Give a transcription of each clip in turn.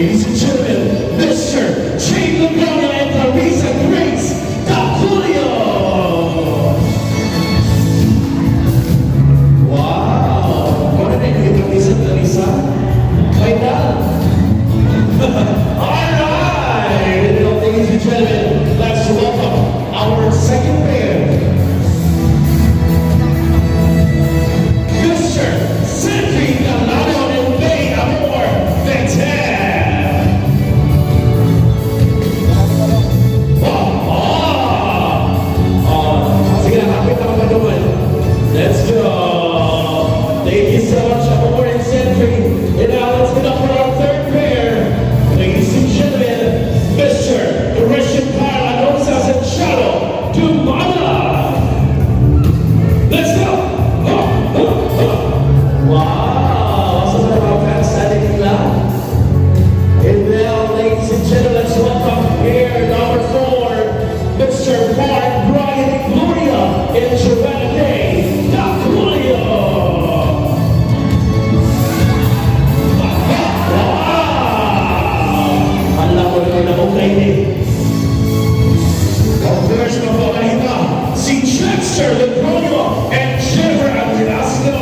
Ladies and gentlemen, Mr. Jay Lugano and Clarissa Grace Daculio. Wow! Ano na yung Clarissa, Clarissa? Wait na. All right! Ladies and gentlemen, let's welcome our second pair, Mr. Sentry Galano and Bay Amor Beten. Oh. Sige na, kapit na kapaduman. Let's go. Thank you so much, Amor and Sentry. And now let's get up for our third pair. Ladies and gentlemen, Mr. Christian Kyle Anosas and Charo Dumana. Let's go! Oh. Wow! Sa mga fans natin nila. And now, ladies and gentlemen, let's welcome pair number four, Mr. Mark Brian Gloria and Joanna Kay Daculio. Wow! Alam mo naman na okay eh. Of course, mapapahita si Chester Legronio and Jennifer Andreasco.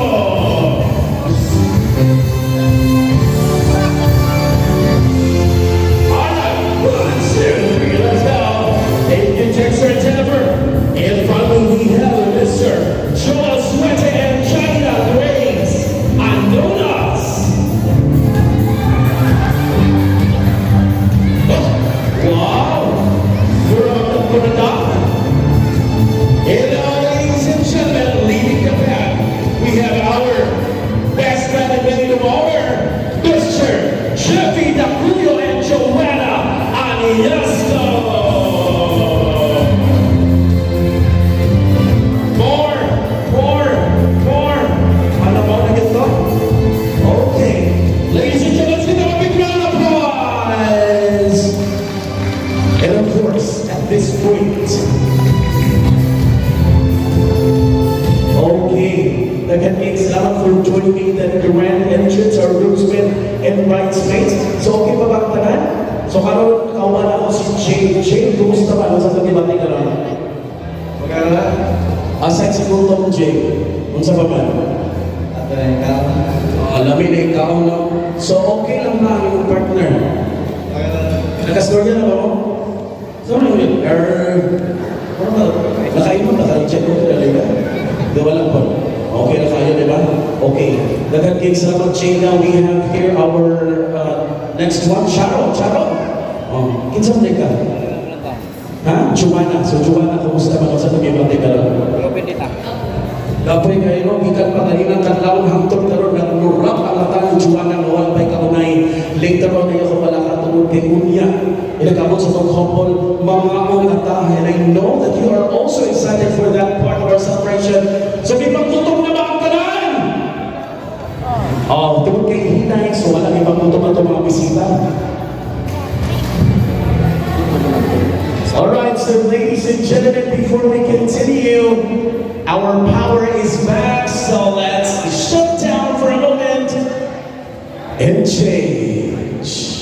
All right, one, two, three, let's go. Thank you, Chester and Jennifer. And finally, we have Mr. Joel Suete and China Grace Andonas. Oh, wow! We're on the. And now, ladies and gentlemen, leading the pack, we have our best man and maid of honor, Mr. Jeffy Daculio and Joanna Aniasco. More, more, more. Ano ba na ito? Okay. Ladies and gentlemen, let's give them a big round of applause. And of course, at this point, okay, daghan kay salamat for joining me in the grand entrance, our groomsmen and bridesmaids. So okay pa ba ang tanan? So karon kauban ako si Jane. Jane, kumusta ba? Ano sa pagkibati ka ron? Magkano? Aside sa gutom, Jane, unsa pa man? Ato na yung kaon. Alamin na ikaw, no? So okay lang ba ang iyong partner? Nakastorya na ba mo? Sorry, ulit. Normal. Nakainom na kayo. Check ko talaga. Gawa lang po. Okay na kayo, di ba? Okay. Daghan kay salamat, Jane. Now we have here our next one, Charo. Charo? Oh, kinsa man ka? Ha? Joanna. So, Joanna, kumusta man sa tumibang ka lang? Kapoy kayo, no? Gikan pa kaninang kadlawon hangtod karon naglurap ang mata ni Joanna nga wala pa'y kaunay. Later on, ayaw ko pala katungod kay unya. Ilagabot sa tong couple, mga ata. And I know that you are also excited for that part of our celebration. So, gipanggutom na ba ang tanan? Oh, tungod kay hinay, so wala ipanggutom ang mga bisita. All right, so ladies and gentlemen, before we continue, our power is back, so let's shut down for a moment and change.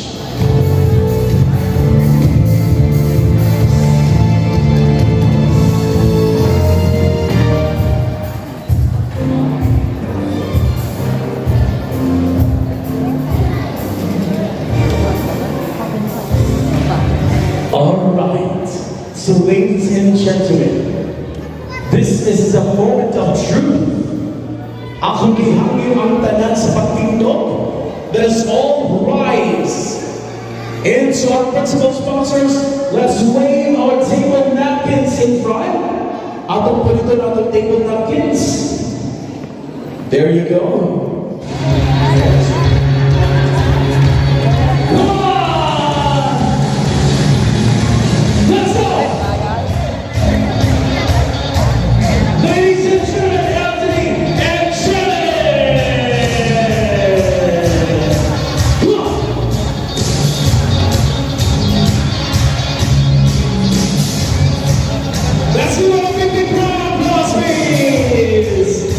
All right, so ladies and gentlemen, this is the moment of truth. Akong gihangyo ang tanan sa pagtindog. Let us all rise. And to our principal sponsors, let's wave our table napkins in front. Atong paliton atong table napkins. There you go. Come on! Let's go! Ladies and gentlemen, Anthony and Shannon! Come on! Let's give them a big, big round of applause, please!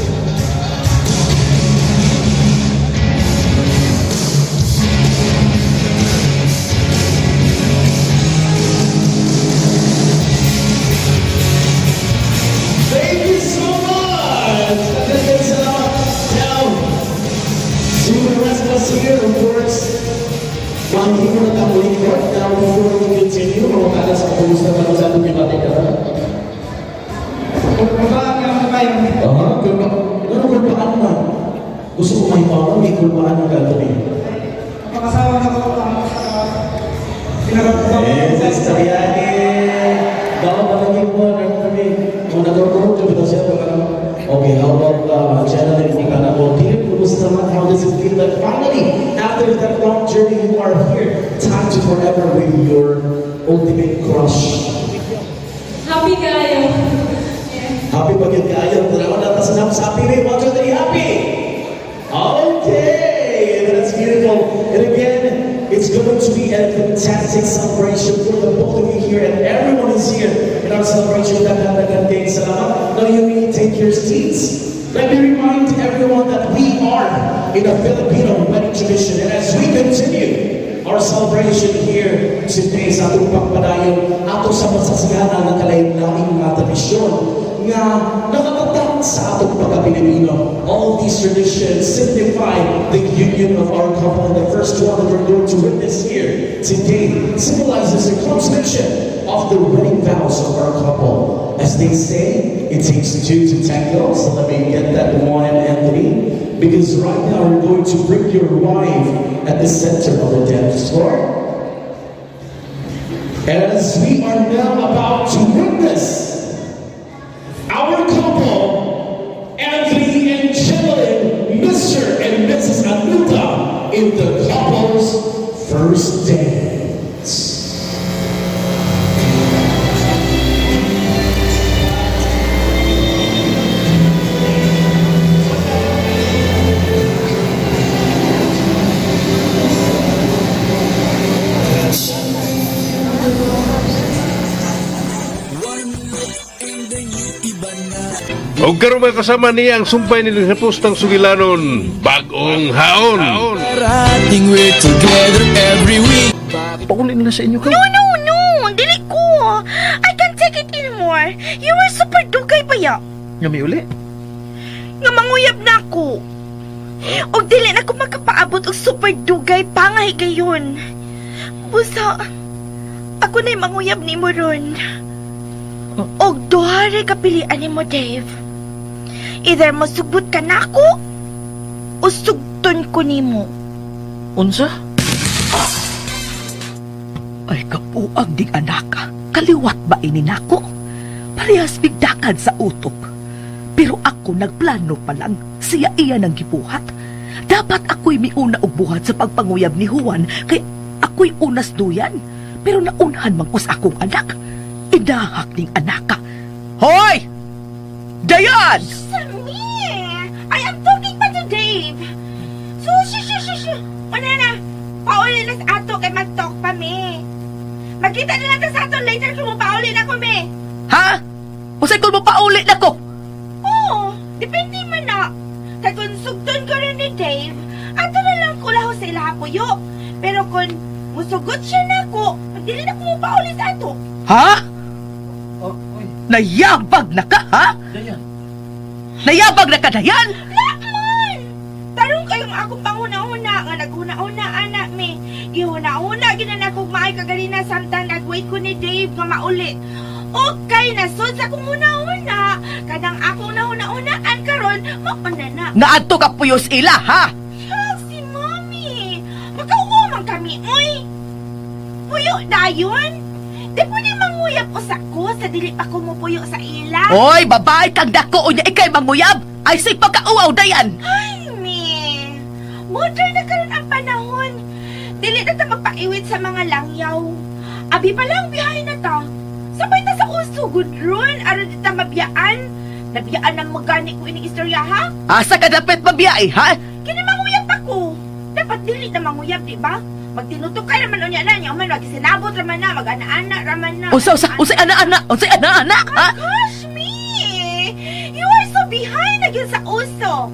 Muna ta molikot. Now, before we continue, mga sa kumusta man sa atong gibati ka? Kulpaan nga mo kayo. Aha, kulpa. Ano kulpaan man? Gusto ko may pao, may kulpaan ng Anthony. Pag-asawa na ko ang pinaka Yes, Tariani. Daw palagi mo, Anthony. Kung nagkaroon ko, bitaw siya Okay, how about Janeline Mukana mo? Dear, kumusta man? How does it feel that finally, after that long journey, you are here? Time to forever with your ultimate crush. Happy kayo. Yeah. Happy pa gyud kaayo. Tanawan na ta sa sa happy way. 1, 2, 3, happy! Okay! That's beautiful. And again, it's going to be a fantastic celebration for the both of you here and everyone is here in our celebration. Daghan daghan kay salamat. Now you may take your seats. Let me remind everyone that we are in a Filipino wedding tradition, and as we continue our celebration here today sa atong pagpadayon ato sa masasigana ng kalain-laing mga tradisyon nga nakatatak sa atong pagka-Pilipino. All these traditions signify the union of our couple, and the first one that we're going to witness here today symbolizes the consummation of the wedding vows of our couple. As they say, it takes two to tango, so let me get that one, Anthony, because right now we're going to bring your wife at the center of the dance floor. As we are now about to witness our couple, Anthony and Jeneline, Mr. and Mrs. Anuta, in the couple's first dance. Og karon, mga kasama niya ang sumpay ni sa pustang sugilanon, Bagong Haon. Parating we're together every week. Pauli nila sa inyo kay. No, no, no! Dili ko! I can't take it anymore! You were super dugay pa ya! Nga miuli. Nga manguyab na ako! Og dili na ko makapaabot og super dugay pa nga higayon. Busa, ako na'y manguyab nimo ron. Og duha ray kapilian nimo, Dave. Either mosugot ka nako o sugton ko nimo. Unsa? Ay kapuag ding anak, kaliwat ba ini nako? Parehas bigdakan sa utok. Pero ako nagplano pa lang, siya iya nang gibuhat. Dapat ako'y miuna og buhat sa pagpanguyab ni Juan kay ako'y unas duyan. Pero naunhan man ko sa akong anak. Idahak ning anaka. Hoy! Dayan! Sami! I am talking pa to Dave! So, shu, shu, shu, shu. Una na, pauli na sa ato kay mag-talk pa mi. Magkita na lang ta sa ato later kung pauli na ko mi. Ha? Usay kung mo pauli na ko! Oo, depende man na. Kay kung sugton ko rin ni Dave, ato na lang kulaho sa ilaha puyo. Pero kung musugot siya na ko, dili na ko mo pauli sa ato. Ha? Oh, oy, Nayabag na ka, ha? Dayan. Nayabag na ka, Dayan! Lakman! Tarong kayong akong panghuna-huna nga naghuna-huna anak mi. Gihuna-huna gina na kog maay kagalina samtang nagwait ko ni Dave nga mauli. Okay na sud sa akong huna-huna. Kanang akong nahuna-hunaan karon, mauna na. Naadto ka puyos ila, ha? Ah, si Mami. Magkauo man kami, oy. Puyo dayon. Di pwede manguyab usa ko sa dili pa ko mupuyo sa ila. Hoy, babae kang dako unya ikay manguyab! Ay say pagkauaw, Dayan! Ay, me. Modern na karon ang panahon. Dili na ta magpaiwit sa mga langyaw. Abi pa lang biyahe na ta. Sabay ta sa uso, good ron. Aron di ta mabiyaan. Nabiyaan ang magani ko ining istorya, ha? Asa ka dapat mabiyae, ha? Kini manguyab ako. Dapat dili na manguyab, di ba? Magtinutukay raman unya na niya. Man, magsinabot raman na, mag-ana-ana raman na. Unsa, unsa, unsay ana-ana, unsay ana-ana, ha? Gosh, me! You are so behind na gyud sa uso.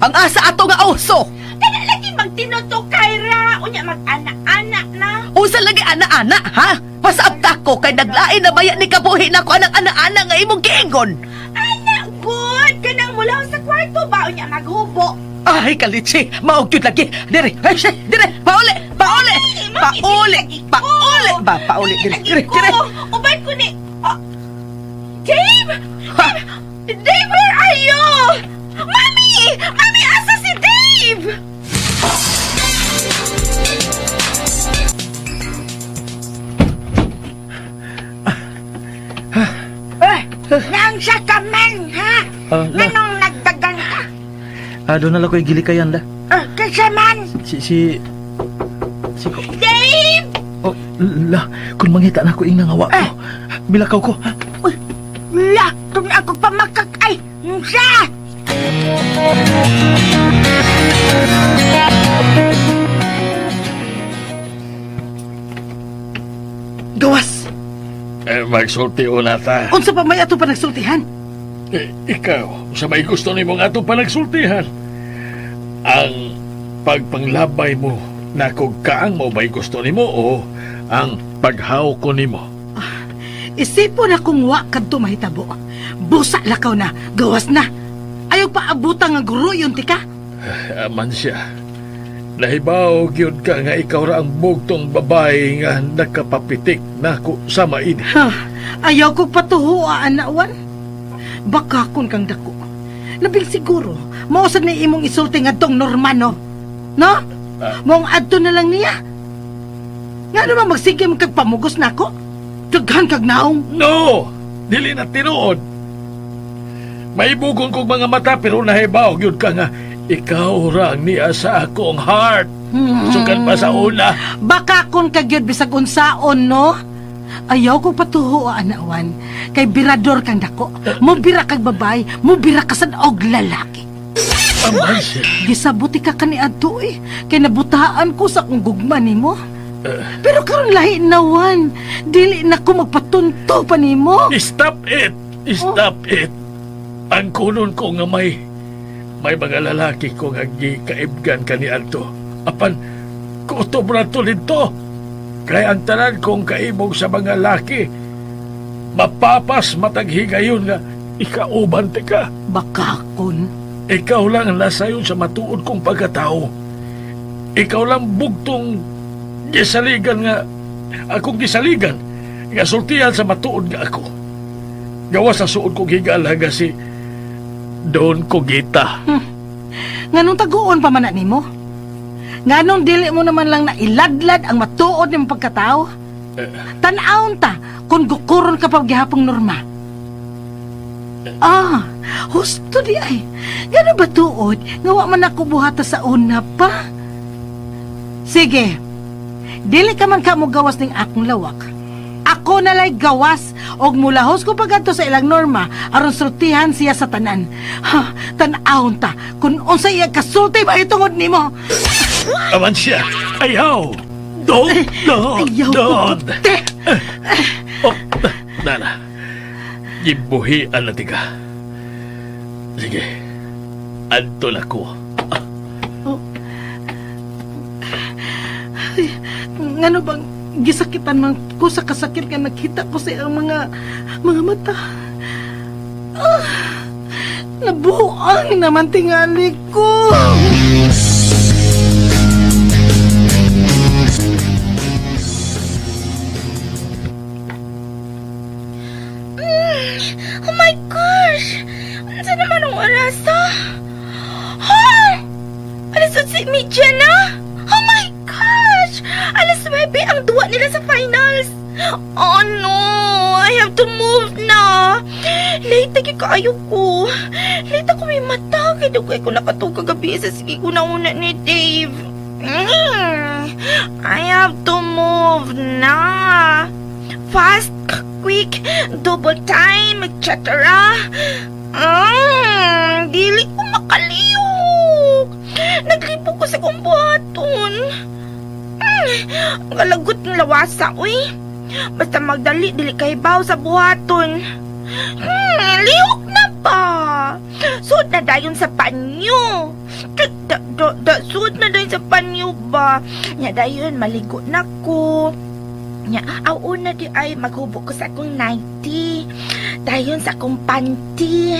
Ang asa ato nga uso! Kana lagi magtinutukay ra, unya mag-ana-ana na. Unsa lagi ana-ana, ha? Pasaabta ko kay naglain na baya ni kabuhi na ko anang ana-ana nga imong giingon. Ana, good! Kanang mula sa kwarto ba, unya maghubo. Ay, kalitsi, mao gyud lagi. Dire, ay, siya, dire, pauli, pauli. Ay, Pauli! Pauli! Ba, pauli. Dire, dire, dire. Uban ko ni... Oh, Dave! Dave! Dave, where are you? Mami! Mami, asa si Dave? Eh, nang sa ka man, ha? Ah, la. Nganong nagdagan ka? Ah, doon na lang ko'y gilikayan la. Eh, kinsa man? Si si si ko. Dave! Oh, la, kung mangita na ko ing nangawa ko. Bilakaw ko. Ha? Uy, la, kung ako pamakak ay, siya! Gawas! Eh, magsulti una ta. Unsa pa may ato pa nagsultihan? Eh, ikaw, sa may gusto nimo nga atong panagsultihan. Ang pagpanglabay mo na kog kaang mo may gusto nimo o ang paghaw ko nimo. Isipon na kung wa kadto mahitabo. Busa lakaw na, gawas na. Ayaw pa abutang nga guro yun tika. Aman siya. Nahibaw gyud ka nga ikaw ra ang bugtong babae nga nakapapitik nako sa maid. Ha, ayaw ko patuhoa, anawan. Baka kun kang dako. Labing siguro, mausad na imong isulti nga tong Normano. No? Maong adto na lang niya. Nga naman magsige mo kag pamugos nako? Daghan kag naong. No! Dili na tinuod. Maibugon kog mga mata pero nahibaw gyud ka nga ikaw ra ang niya sa akong heart. Sukan pa sa una. Baka kun kagyod bisag unsaon, no? Ayaw ko patuho, anawan. Kay birador kang dako. Mubira kag babay, mubira ka sad og lalaki. Aman siya. Gisabuti ka kaniadto eh. Kay nabutaan ko sa akong gugma nimo. Pero karon lahi na wan. Dili na ko magpatunto pa nimo. Stop it! Stop it! Ang kunon ko nga may mga lalaki ko nga gikaibgan kaniadto. Apan kutob ra to didto. Kay ang tanan kong kaibog sa mga laki, mapapas matag higayon nga ikauban ti ka. Baka kun. Ikaw lang ang nasayon sa matuod kong pagkatao. Ikaw lang bugtong gisaligan nga akong gisaligan nga sultihan sa matuod nga ako. Gawa sa suod kong higala nga si Don Cogita. Nganong taguon pa man na nimo? Nganong dili mo naman lang na iladlad ang matuod nimong pagkatao? Tan-awon ta kung gukuron ka pa gihapong norma. Ah, husto di ay. Ngano ba tuod nga wa man ako buhata sa una pa? Sige. Dili ka man ka mo gawas ning akong lawak. Ako nalay gawas og mulahos ko pagadto sa ilang norma aron sultihan siya sa tanan. Ha, tan-awon ta kung unsa iya kasulti ba itungod nimo. Aman siya. Ayaw! Don't! Don't! Ayaw ko Don't! te. Oh, nana. Gibuhian na tika. Sige. Adto na ko. Ngano bang gisakitan man ko sa kasakit nga nakita ko sa iyang mga mata. Ah, nabuang naman tingali ko. Oh my gosh! Ano naman ang oras, ha? Ha? Alas 8:30 na? Oh my gosh! Alas 9 ang duwa nila sa finals! Oh no! I have to move na! Late na kaayo ko. Late ako may mata. Kaya dugay ko nakatug kagabi sa sige ko nauna ni Dave. I have to move na. Fast, quick, double time, etc. Dili ko makaliyok. Naglipo ko sa kong buhaton. Ang kalagot ng lawasa, uy. Basta magdali, dili kay baw sa buhaton. Lihok na ba? Suot na dayon sa panyo. Da, da, da, da, suot na dayon sa panyo ba? Nya dayon, maligo na ko. Nya, aw una di ay maghubo ko sa akong nightie. Dayon sa akong panty.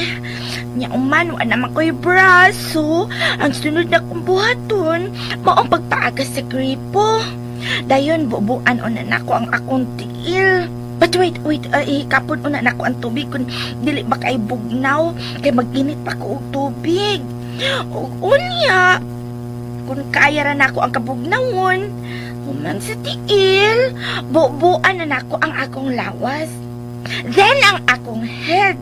Nya uman wa naman ko'y bra. So, ang sunod na kong buhaton, mao ang pagpaagas sa gripo. Dayon bubuan una nako ang akong tiil. But wait, wait, ay, kapon una nako ang tubig kun dili ba kay bugnaw kay mag-init pa ko og tubig. Og unya, kung kaya ra nako ang kabugnawon, human sa tiil, bubuan na nako ang akong lawas. Then ang akong head.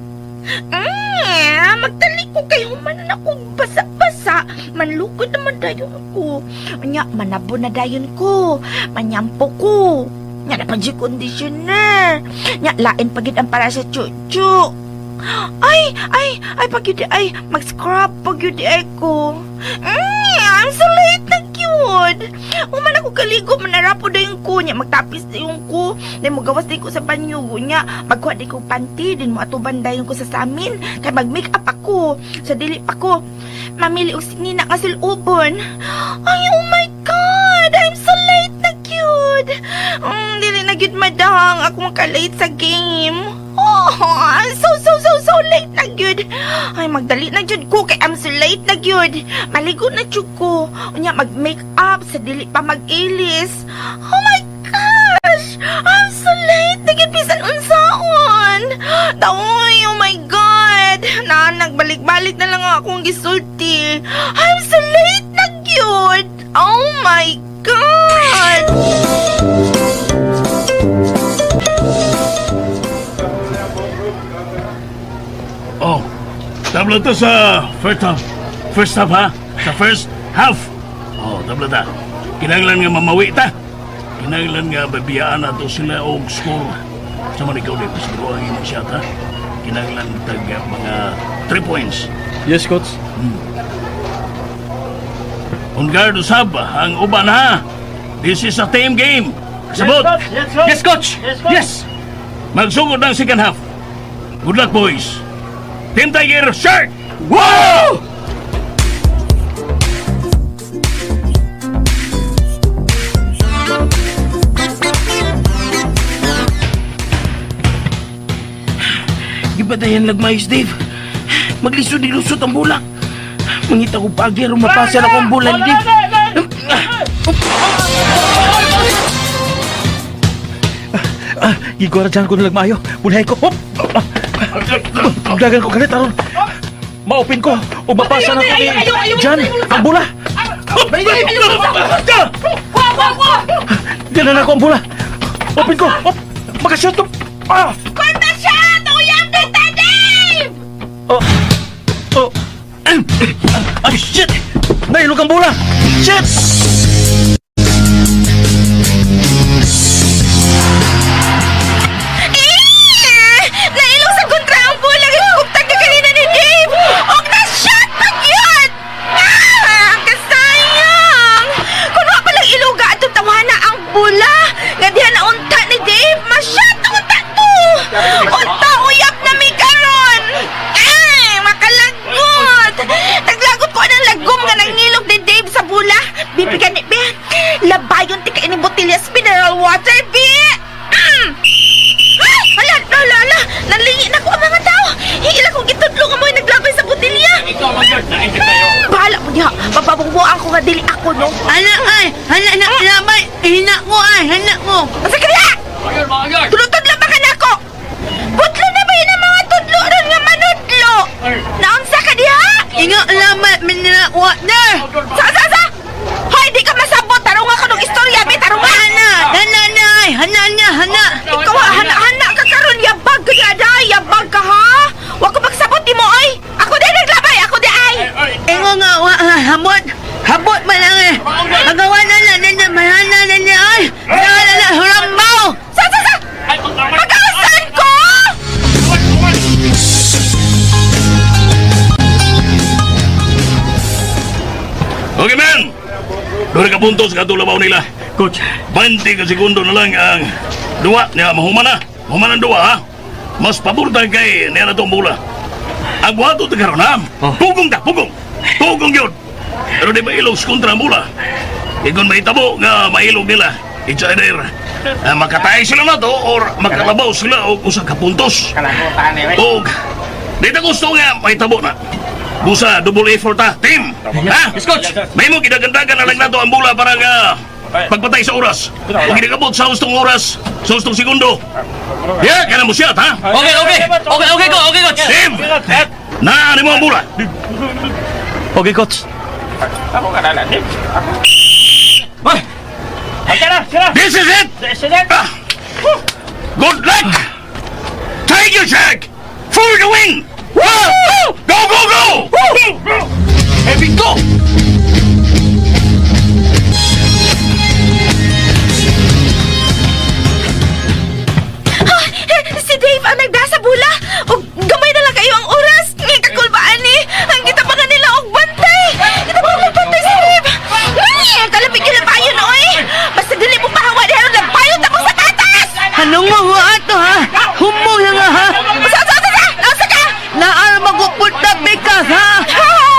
Magtalik ko kay human na ako basa-basa. Manlukod naman dayon ko. Unya, manabo na dayon ko. Manyampo ko. Nya na pa conditioner. Nya, lain pa gid ang para sa chuchu. Ay, ay, ay, pag yun ay, mag-scrub pag yun ay ko. I'm so late na cute. Human ako kaligo, manarapo na yung ko. Nya, magtapis na yung ko. Dahil mo gawas din ko sa banyo. Nya, magkuha din ko panty. Din mo atuban dayon ko sa samin. Kay mag-make up ako. Sa dili pa ko. Mamili og sinina nga silubon. Ay, oh my God! I'm so late na cute. Dili na gyud madang. Ako makalate sa game. Oh, I'm so, so, so, so late na gyud. Ay, magdali na jud ko kay I'm so late na gyud. Maligo na jud ko. Unya, mag-make up sa dili pa mag-ilis. Oh my gosh! I'm so late. Naging bisan unsaon. Daoy, oh my God. Na, nagbalik-balik na lang akong gisulti. I'm so late na gyud. Oh my God! Oh, tabla ta sa first half. First half ha? Sa first half. Oh, tabla ta. Kinahanglan nga mamawi ta. Kinahanglan nga babiyaan nato sila og score. Sa man ikaw dito siguro ang imong shot ha. Kinahanglan tag mga 3 points. Yes, coach. On guard usab ang uban ha. This is a team game. Sabot. Yes, coach. Yes. Magsugod ang second half. Good luck, boys. Team Tiger, shirt! Wow! Gibadayan lagmayos, Dave. Maglisod ni lusot ang bola. Mangita ko pagi aron mapasa na ko ang bola ni Dave. Gigora dyan ko na lagmayo. Bulhay ko. Hop! Dagan ko kalit aron. Ma-open ko. O mapasa na ko ni Jan ang bola. Diyan na ako ang bola. Open ko. Hop! Makashoot to. Ah! Konta siya! Tuyang ta, Dave! Oh. Oh. Ay, shit! Nahilog ang bola! Shit! Eh! Nailong sa kontra ang bola gihugtag ka kanina ni Dave! Og na-shot pa gyud! Ah! Ang kasayang! Kung wa pa lang iluga atong tawana ang bola, nga diha na unta ni Dave, ma-shot unta to! Unta uyap na mi karon! Ay, makalagot! Naglagot ko ang lagom nga nangilog ni Dave sa bola. Bibigan ni Be, labayon ti ka ini botellas mineral water, Be! Ay! Ala, ala, ala! Nalingi na ko ang mga tao! Hila kong gitudlo nga mo'y naglabay sa botelya! Bahala mo niya! Mapabubuan ko nga dili ako, no? Ana ay, hana na labay, hina ko ay, hana ko. Asa kaya? Tulutudlo ba ka nako? Putlo na ba yun ang mga tudlo ron nga manudlo? Naunsa ka diha? Inga labay mineral water. Sa, sa, sa! Hoy, di ka masabot! Tarunga ka ng istorya, be! Tarunga! Hana, hana na ay, hana na, hana. Ikaw, ha, hana, hana ka karon! Yabag ka diha, day! Yabag ka, ha? Wa ko magsabot di mo, ay! Ako di naglabay! Ako di ay! Ingo nga wa habot, habot man lang eh. Agawa na na na na, mahana na na ay. Na na na, hurambaw. Sa, sa, sa! Pag-aasan ko! Okay, man! Dura ka puntos ka labaw nila. Coach, 20 ka segundo na lang ang duwa niya. Mahuman na. Mahuman ang duwa, ha? Mas pabor tayo kay niya na itong bola. Ang buhato ta karon, ha? Oh. Pugong ta, pugong. Pugong yun. Pero di ba ilog sa kontra ang bola? Igon mahitabo nga mailog nila. It's either makatay sila na to or makalabaw sila og usa ka puntos. Og di ta gusto nga mahitabo na. Busa, double effort ta, team. Ha? Yes, coach. May mo kinagandagan na lang nato ang bola para nga Pagpatay sa oras. Kung ginagabot sa hustong oras, sa hustong segundo. Yeah, kana mo siya, ha? Okay, okay. Okay, okay ko, okay coach. Dave! Naani mo ang bula. Okay, coach. This is it! Ah. Good luck! Tiger Jack! For the win! Woo! Go, go, go! Heavy go! Ha! Si Dave ang nagdasa bula! Og gamay na lang kayo ang oras! Ngay kakulbaan ni! Ang kita pa nila og bantay! Kita pa og bantay si Dave! Ay, kalapit yun ang payo oy! Basta dili mo pahawa ni Harold ang payo tapos sa tatas! Anong mo ato ha? Humo na nga ha? Sa sa sa sa! Nasa ka! Naar magupunta bikas ha? How?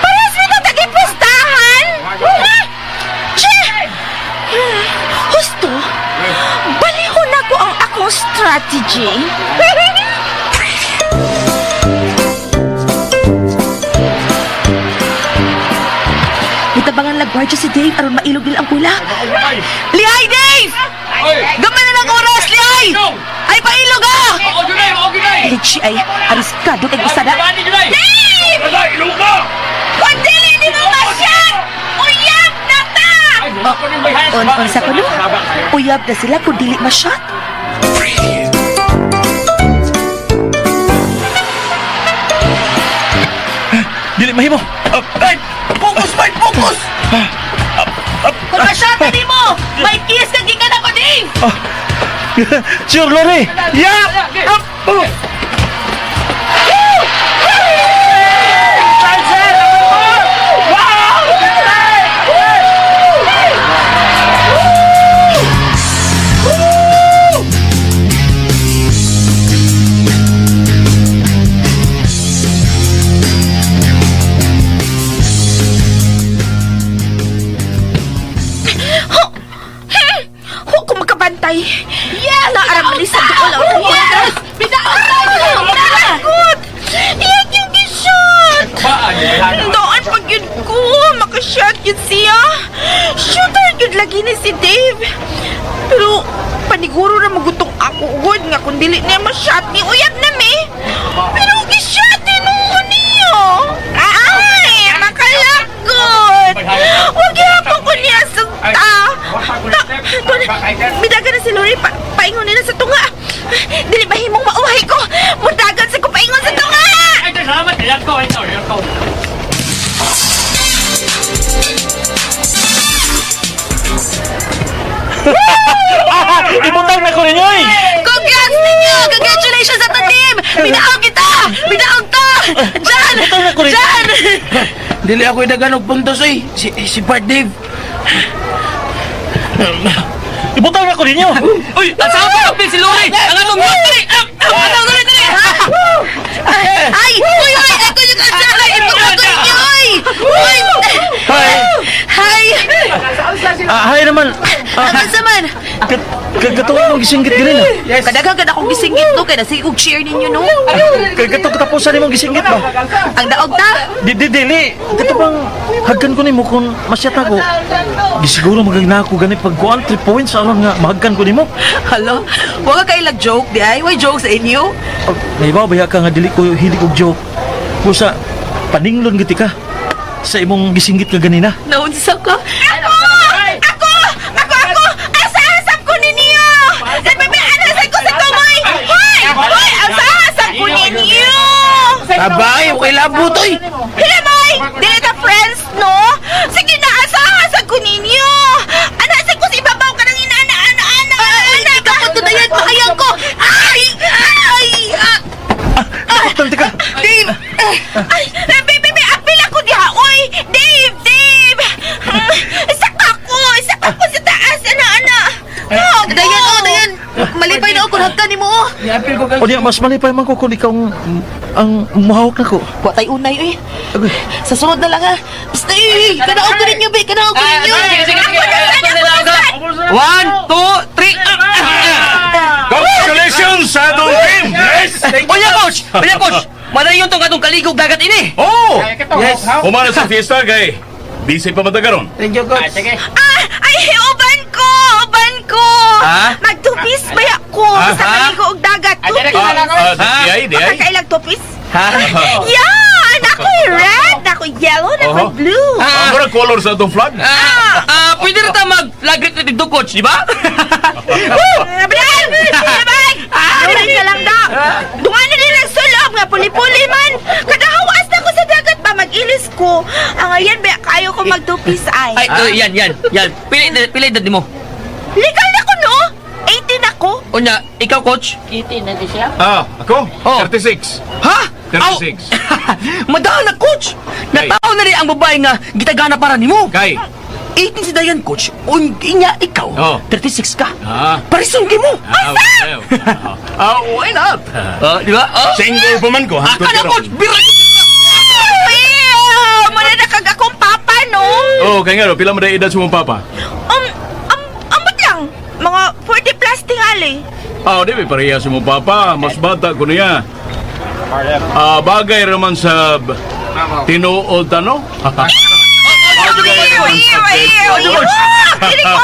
Parehas mo itong tagipustahan! Ha? Che! Husto, balihon na ko ang akong strategy. Mitabangan lagwardya si Dave aron mailog nila ang pula. Lihay Dave! Gamay na lang oras, lihay! Ay pailog ha! Litchi ay ariskado kay usa na. Dave! Wala, ilong ka! Kung dili ni mo masyat! Uyab na ta! On on sa kuno. Uyab na sila kung dili ma-shot. Dili mahimo. Ay, focus, fight, focus. Kung masyata ni mo, may kiss kang gikan ako, Dave! Sure, Lori. Yeah! Up! Oh. Ho! Ho, kung makabantay. Yes! Naaram ni sa duol ang Yes! Binaon tayo! Good! Iyak yung gishot! Doon pag yun ko, makashot yun siya. Shooter yun lagi ni si Dave. Pero paniguro na magutong ako ugod nga kung dili niya ma-shot ni uyab na mi. Pero gishot tinuon niyo. Ay, makalakot. Huwag yapon ko niya sugta. Midagan na si Lori, pa paingon nila sa tunga. Dili ba himong mauhay ko? Mudagan sa ko paingon sa tunga! Ibutang na ko ninyo, eh. Congrats ninyo! Congratulations sa atong team! Binaon kita! Binaon ta! Jan! Ibutang na ko rin. Jan! Dili ako idagan og puntos oy. Si Bart Dave. Ibutang na ko ninyo. Uy, asa pa si Lori? Ang atong dali. Ang atong dali dali. Ay! Uy, uy! Ako yung kasama! Ibutang ko ninyo! Uy! Uy! Hi. Hi! Ah, hi naman. Ah, Ang unsa man? Kagkatuwa mong gisinggit ganun ah. Yes. Kadaghan kad akong gisinggit no kay nasige kog cheer ninyo no. Kagkato katapusan nimong gisinggit ba? Ang daog ta. Di di dili. Kato bang hagkan ko nimo kung masyat ako. Di siguro magagna ako gani pag kuan 3 points aron nga mahagkan ko nimo. Hello. Wa ka kailag joke di ay. Way joke sa inyo. Oh, Naibaw ba ka nga dili ko hilig og joke. Busa paninglon giti ka sa imong gisinggit ka ganina. Naunsa ka? Ako! Ako! Ako! Ako! Asa-asap ko ninyo! Nagbabayaan ko sa tumoy! Hoy! Hoy! Asa-asap ko ninyo! Abay, okay labot oy. Hilamay! Dili ta friends, no? Sige na, asa-asap ko ninyo! Anasan ko sa ibabaw ka ng inaana, ana, ana, Ay, ana, kapot na yan. Pakayang ko. Ay! Ay! Ah! Tante ka. Dave! Ay, baby, baby, apil ako diha, oy! Dave, Dave! Saka ko, saka ko sa taas, ana, ana! Oh, Dayan oh, dayan. Malipay na ako kung hagkan nimo oh. O niya, mas malipay man ko kung ikaw ang muhawak na ko. Wa tay unay oy. Agoy. Sa sunod na lang ha. Basta eh, kanaog ko ninyo be, kanaog ko ninyo. One, two, three. Congratulations sa atong team! Yes! Unya coach, unya coach. Madayon tong atong kaligog dagat ini. Oh! Yes! Humana sa fiesta kay busy pa man ta karon. Ah, ay, ko. Ha? Mag-two-piece ba ko? Basta Ha? maligo og dagat. Two-piece. Ha? Di ay, di ay. Makakailang two-piece? Ha? Yeah! Nako'y red, nako'y yellow, nako'y blue. Ah, mura color sa atong flag. Pwede rin ta mag-flag retreat dito, coach, di ba? Blag! Blag! Dili ka lang da. Dungan na nila sulob nga puli-puli man. Kadahawas na ko sa dagat ba mag-ilis ko. Ang ayan ba kayo ko mag-two-piece ay. Ay, yan, yan, yan. Pili edad mo. Legal na ko no? 18 ako. Unya, ikaw, coach? Ah, ako? Oh. 36. Ha? 36. Madaan na, coach! Kay. Natao na rin ang babae nga gitagana para nimo. Kay. 18 si Dayan, coach. Unya, ikaw, Oh. 36 ka. Ah. Parison mo. Ah, well. Ah, why not? Di ba? Oh. Single pa man ko. Ah, hangtod kana, karon. coach! Bira! Ew! Muna na kag akong papa no. Oh, kay nga, pila mo na edad sa mong papa? Ambot lang. Mga 40 plus tingali. Ah, di ba pareha sa mong papa? Mas bata ko niya. Ah, bagay raman sa tinuod ano? Ew, ew, ew, ew. Dili ko,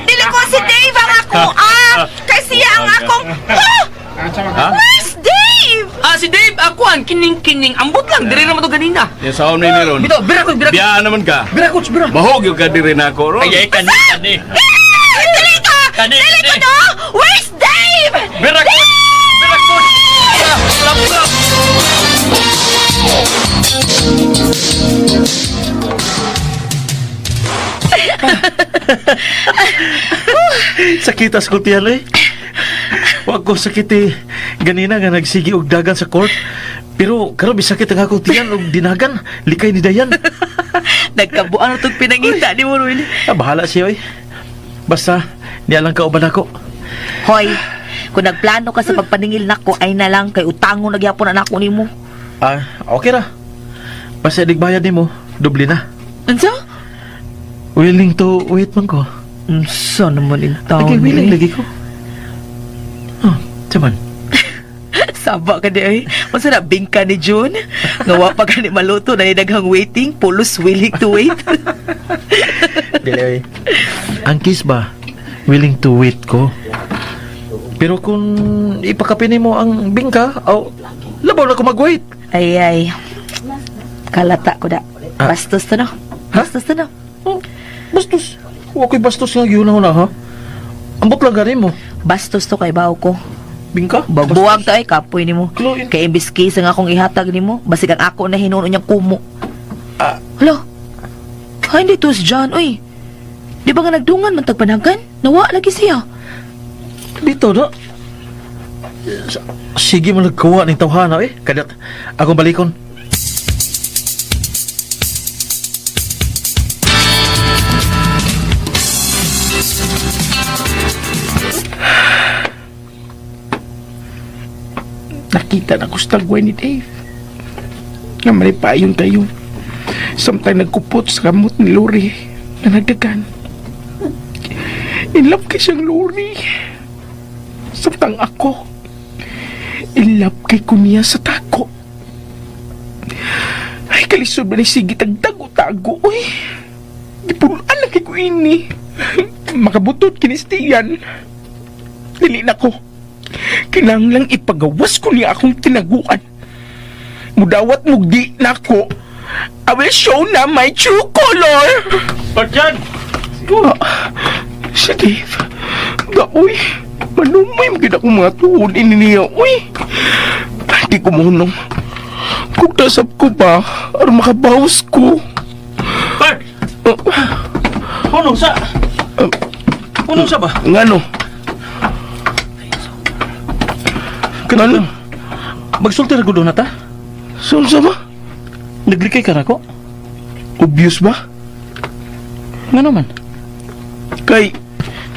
dili ko si Dave ang ako. Ah, kasi ang akong... Ah! Ha? Where's Dave? Ah, si Dave, ako ang kining-kining. Ambot lang, diri naman to ganina. Yan sa ni ron. Bito, bira, coach, bira. Biyaan naman ka. Bira, coach, bira. Mahog yung ka diri na ako ron. Ay, ay, kani, kani. Eh, Dili ko! Kani, Dili ko kani. no! Where's Dave? Bira, coach! Bira, coach! Bira, bira, bira. Sakit as kultiyan eh. Wag ko sakit eh. Ganina nga nagsigi og dagan sa court. Pero karon bisakit ang akong tiyan og dinagan. Likay ni Dayan. Nagkabuan na itong pinangita ni mo, Ruel. Ah, bahala siya oy. Basta niya lang kauban ako. Hoy, kung nagplano ka sa pagpaningil nako, ay na lang kay utango nagyapon na nako nimo. Ah, okay ra. Basta digbayad nimo, doble na. Unsa? Willing to wait man ko. Unsa naman in taon? Lagi willing eh? lagi ko. Oh, timan. Saba ka di ay. Unsa na bingka ni June? Nga wa pa gani maluto na daghang waiting, pulos willing to wait. Dili oy. Ang kiss ba? Willing to wait ko. Pero kung ipakapin mo ang bingka, aw, labaw na ko mag-wait. Ay ay. Kalata ko da. Ah. Bastos to no. Bastos to no. Oh, bastos. Wa ko'y bastos nga gyud na ha. Ambot lang gani mo. Bastos to kay bawo ko. Bingka? Buwag ta ay kapoy nimo. Chloe. Kay imbis kaysa nga akong ihatag nimo, basig ang ako na hinuon niyang kumo. Ah. Hala. Ay, hindi to si John, oy. Di ba nga nagdungan man tagpanagan? Nawa lagi siya. Dito na. Sige mo nagkuha ning tawhana eh. Kadat akong balikon. Nakita na ko sa tagway ni Dave. Nga malipayon kayo. Samtang nagkupot sa kamot ni Lori na nagdagan. In love kay siyang Lori. Samtang ako, in love kay ko niya sa tako. Ay, kalisod ba ni sige tagtago-tago, uy. Gipunuan lang kay ko ini. Makabutod kinistiyan. Dili na ko. Kinahanglang ipagawas ko niya akong tinaguan. Mudawat mugdi na ko. I will show na my true color. Pagyan! Ah, si Dave. Gaoy. Manumay magid akong mga tuhod ini niya. Uy. Hindi ko mahunong. Kung tasap ko ba, aron makabawas ko. Park! Ah, Hunong sa! Hunong sa ba? Ngano? Kanang Magsulti ra gud na ta. Saan sa ba? Naglikay ka na ko. Obvious ba? Nga naman. Kay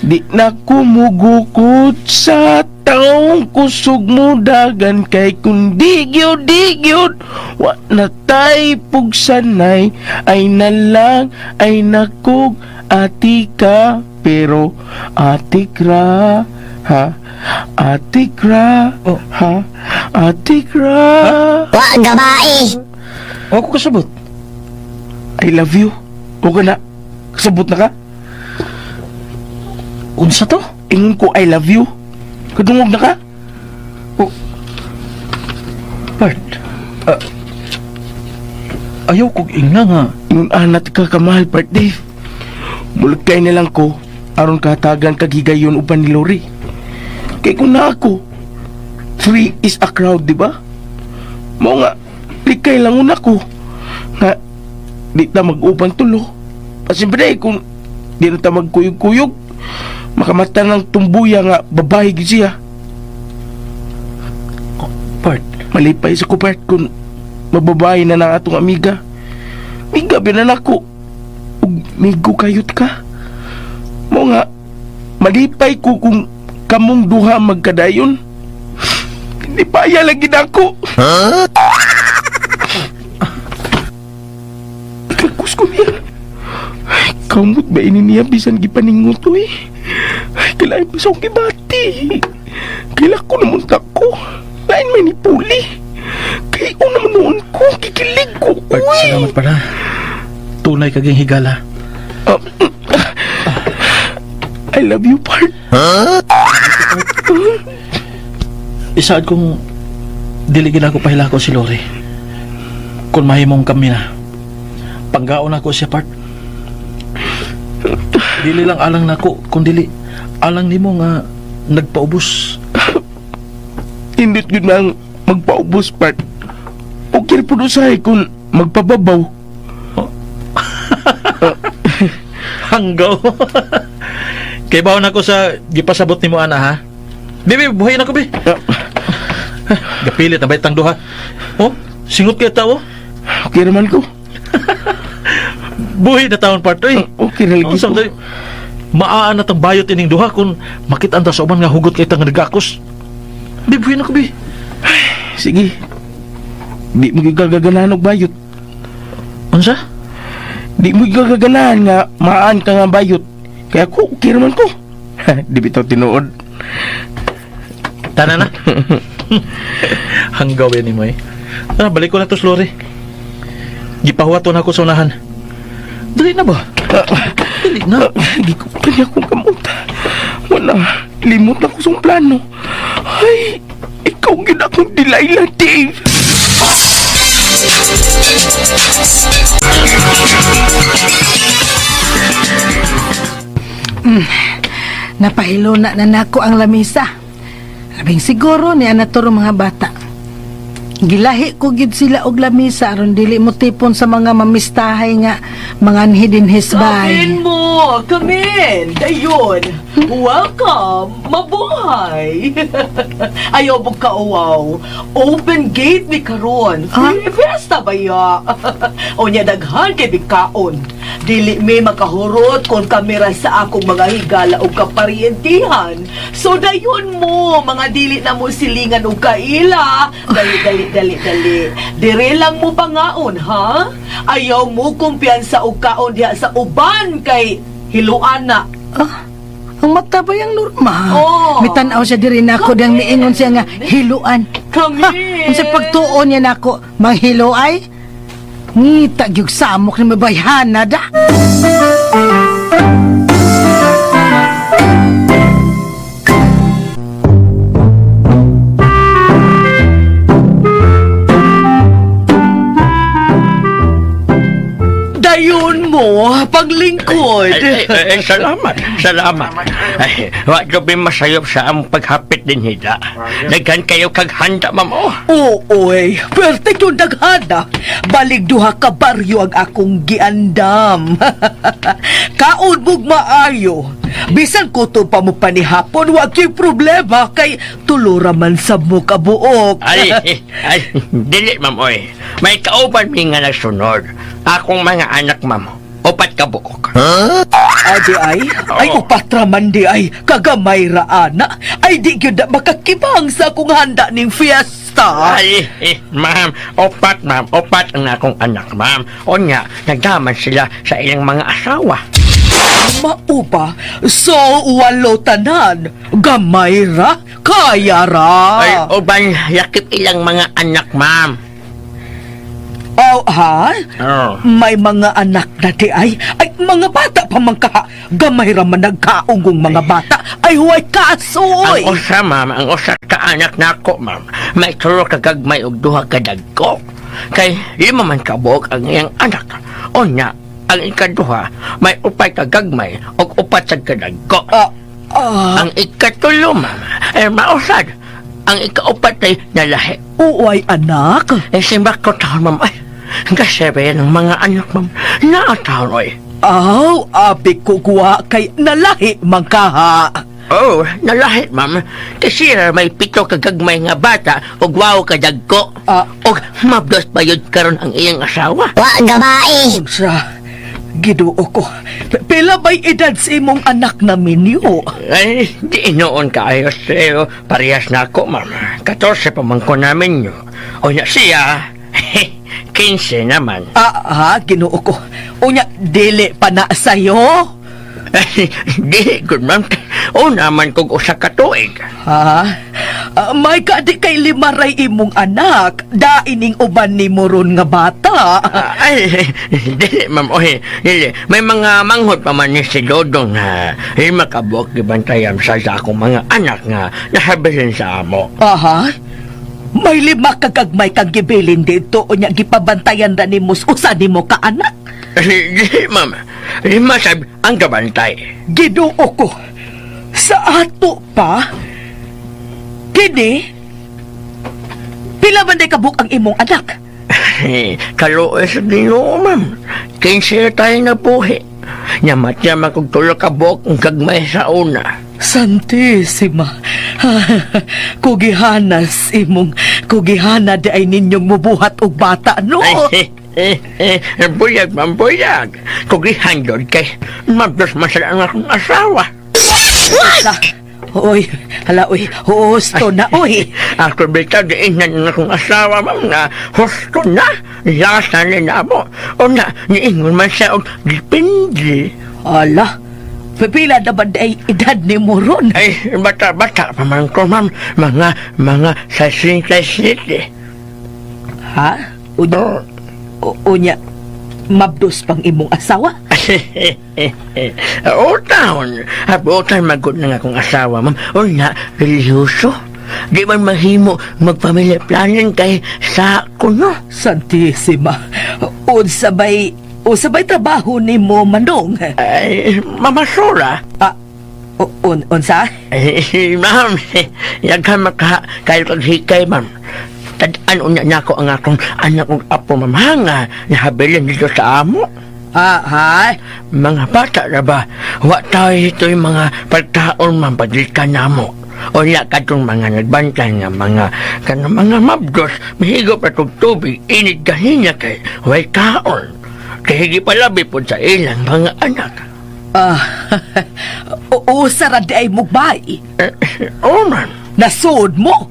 di na kumugukot sa taong kusog mo dagan kay kung di gyud di gyud wa na tay pugsanay ay nalang ay nakog ati ka pero ati kra ha ati kra Oh. ha ati kra. Wa ko kasabot. I love you. O ka na kasabot na ka. Unsa to? Ingon ko I love you. Kadungog na ka? Oh. Part. Ayaw kog ingna nga. Ingon anat ka kamahal, Part Dave. Mulagkay na lang ko aron kahatagan kag higayon uban ni Lori. Kay kung na ako, three is a crowd, di ba? Mao nga, likay lang una ko. Nga, di ta mag-uban tulo. Pasiyempre, kung di na ta magkuyog-kuyog, makamata ng tumbuya nga babae gid siya. Part. Malipay sa ko, Part, kung mababae na ng atong amiga. Miga ba na nako? Ug migo kayot ka. Mo nga, malipay ko kung kamong duha magkadayon. Hindi pa iya lagi na ako. Huh? Kakus ko niya. Ay, kamot ba ini niya bisan gipaningot to eh. Ay, kailangan pa sa akong gibati. Kaila ko naman ko. Lain may ni Puli. Kay una man noon ko, kikilig ko. Part, Uy! salamat pala. Tunay kaging higala. I love you, Part. Isaad kong dili gid ako pahilako si Lori. Kung mahimong kami na. Panggaon ako siya, Part. Dili lang alang nako, kung dili alang nimo nga nagpaubos. Indot yun ang magpaubos, Part. Okay po usahay kung magpababaw. Hanggaw. Kay bawon ako sa gipasabot nimo ana ha. Bibi, buhay na ko bi. Gapilit na baitang duha. Oh, singot kay tao. Okay naman ko. Buhi na taon part oy. Okay na lagi Unsa ko. man tayo? Maaan na tang bayot ining duha kung makita ta sa uban nga hugot kay tang nagakos. Bi, buhi na ko bi. Sige. Di mo gagaganahan og bayot. Unsa? Di mo gagaganahan nga maan ka nga bayot. Kaya ko, okay naman ko. Di bitaw tinuod. Tana na. Hanggaw yan ni mo eh. Ah, balik ko na to, Lori. Gipahuwaton ako sa unahan. Dali na ba? Dali na. Di ko kanya kong kamuta. Wala, limot na ko sa plano. Ay, ikaw gyud akong Delilah, Dave. Napahiluna na nako ang lamisa. Labing siguro ni anatoro mga bata. Gilahi ko gid sila og lamisa aron dili mo tipon sa mga mamistahay nga mga anhidin hisbay. Come in mo! Come in! Dayon! Welcome! Mabuhay! Ayaw mo kauwaw. Open gate mi karon. Free fiesta ba ya? o nya daghan kay bikaon. Dili mi makahurot kung kamera sa akong mga higala o kaparientihan. So dayon mo, mga dili na mo silingan og kaila. Dali, dali, dali, dali. Dire lang mo pangaon, ha? Ayaw mo kumpiyansa og kaon diha sa uban kay hiluan na. Ah, ang mata ba yung Norma? Oo. Mitanaw siya diri nako diyang niingon siya nga hiluan. Come Ha, in. unsa pagtuon niya nako manghilo ay? Ngita gyud samok ni mabayhana da. Dayon mo, paglingkod. Ay, ay, ay, salamat, salamat. Ay, wa gabi masayop sa among paghapit din hida. Daghan kayo kag handa, ma'am. Oh. Oo, oy. Pwerte yung daghana. Balig duha ka baryo ang akong giandam. Kaon mog maayo. Bisan kutob pa mo panihapon, wa kay problema kay tulura man sa mo kabuok. Ay, ay, dili, ma'am, oy. May kauban mi nga nagsunod. Akong mga anak, ma'am. Upat ka buok. Adi ay, ay Oo. upatra man di ay, kagamay ra ana. Ay di gyud na makakibang sa akong handa ning fiesta. Ay, eh, ma'am, upat, ma'am, upat ang akong anak, ma'am. O nga, nagdaman sila sa ilang mga asawa. Mauba, so walo tanan. Gamay ra, kaya ra. Ay, uban, yakip ilang mga anak, ma'am. Oh, ha? Oh. May mga anak na di ay. Ay, mga bata pa man ka. Gamay ra man nagkaugong mga bata. Ay, huwag kasoy. Ang usa, ma'am, ang usa ka anak nako, ma'am. May tulo ka gagmay og duha ka dagko. Kay lima man kabuok ang iyang anak. Unya, ang ikaduha, may upay ka gagmay og upat sa kadagko. Ang ikatulo, ma'am, ay mausad. Ang ikaupat ay nalahi. Uway, anak. Eh, simbak ko taon, ma'am. Ay, kasi ba yan ang mga anak, ma'am? Naataon, oy. Aw, abi ko kuha kay nalahi man ka, ha. Oh, nalahi, ma'am. Kasi may pito kagagmay nga bata ug wow kadagko. Og mabdos pa yun karon ang iyang asawa. Wa gabae. Unsa? Ginoo ko. Pila ba'y edad sa imong anak na minyo? Ay, di noon kaayo sa'yo. Parehas na ako, ma'am. 14 pa man ko namin yun. O na siya, 15 naman. Ah, ha, Ginoo ko. Unya, dili pa na sa'yo? Ay, di, good ma'am. O naman kog usa ka tuig. Ha? Ah, may kadi kay limaray imong anak. Daining uban ni mo ron nga bata. Ah, ay, dili, ma'am. Oy, dili. May mga manghod pa man ni si Dodong na lima ka buok gibantayan sa akong mga anak nga nahabilin sa amo. Aha. May lima kagagmay kang gibilin dito. Unya, gipabantayan ra nimo usa nimo ka anak. Dili, ma'am. Lima sab ang gabantay. Ginoo ko. Sa ato pa? Kini? Pila man day kabuk ang imong anak? Kaluoy sa Ginoo, ma'am. 15 tayo na buhi. Namatya man kog tulo ka buok ang gagmay sa una. Santissima. Kugihanas imong kugihana di ay ninyong mubuhat og bata no. Ay, buyag, ma'am, buyag. Kugihan yun kay mabdos masala ang akong asawa. Sa, oy, hala oy, husto na oy. Ako bitaw diinan ang akong asawa, ma'am, nga husto na. Lasa ni na mo. O na, niingon man siya og depende. Ala, pipila na ba di ay edad ni mo ron? Ay, bata-bata pa man ko, ma'am. Mga 67. Ha? Unya, unya, mabdos pang imong asawa? O taon, abutan magod na nga akong asawa, ma'am. O na, religyoso. Di man mahimo magpamilya planning kay sa kuno. Santissima. Unsa bay trabaho nimo manong? Ay, mamasura. Ah, unsa? Ay, ma'am, yaghan maka kayo kag hikay, ma'am. Tad-an unya nako ang akong anak ug apo, ma'am, ha, nga nahabilin dito sa amo. Ah, ha? Mga bata na ba? Wa tayo ito'y mga pagkaon, ma'am, padlikan namo. Wala katong mga nagbantay nga mga kanang mga mabdos, mahigop na tog tubig, init ganinya kay way kaon. Kay higi palabi po sa ilang mga anak. Ah, usa ra di ay mugbay. Oh, ma'am. Nasud mo.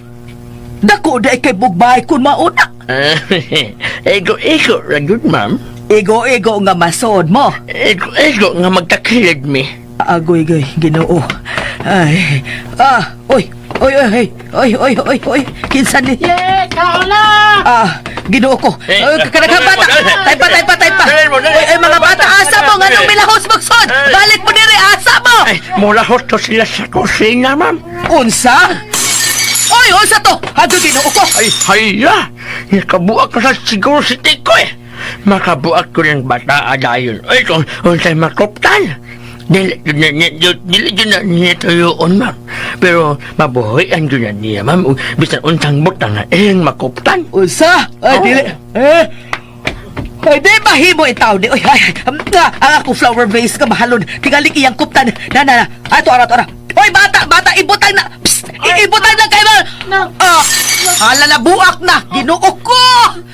Dako di ay kay mugbay kun mauna. Ego-ego ra gyud, ma'am. Ego-ego nga masud mo. Ego-ego nga magtakilid mi. Agoy goy, Ginoo. Ay, ah, oy, oy, oy, oy, oy, oy, oy, kinsa ni? Ye, kaon na! Ah, Ginoo ko. Eh, Ay, kanaghang bata. Tay pa, tay pa, tay pa. Oy, oy, mga bata, asa mo nganong milahos magsod? Balik mo diri, asa mo? Ay, mula to sila sa kusina, ma'am. Unsa? Oy, unsa to? Agoy, Ginoo ko. Ay, haya! Nakabuak ka sa siguro si Tiko eh. Makabuak ko ng bata adayon. Ay, kung unsay makuptan. Dili yun na dili yun na niya tuyoon, ma'am. Pero mabuhian yun na niya, ma'am. Ug bisan unsang butang na iyang makuptan. Unsa? Ay, Oh. dili. Eh. Ay, di mahimo itaw ni. Oy, ay, ang ako flower vase ka mahalon. Tingali iyang kuptan. Na, na, na. Ato, ara, ato, ara. Oy, bata, bata, ibutang na. Psst, ibutang na kay ma. No. Ah, hala na buak na. Ginoo ko.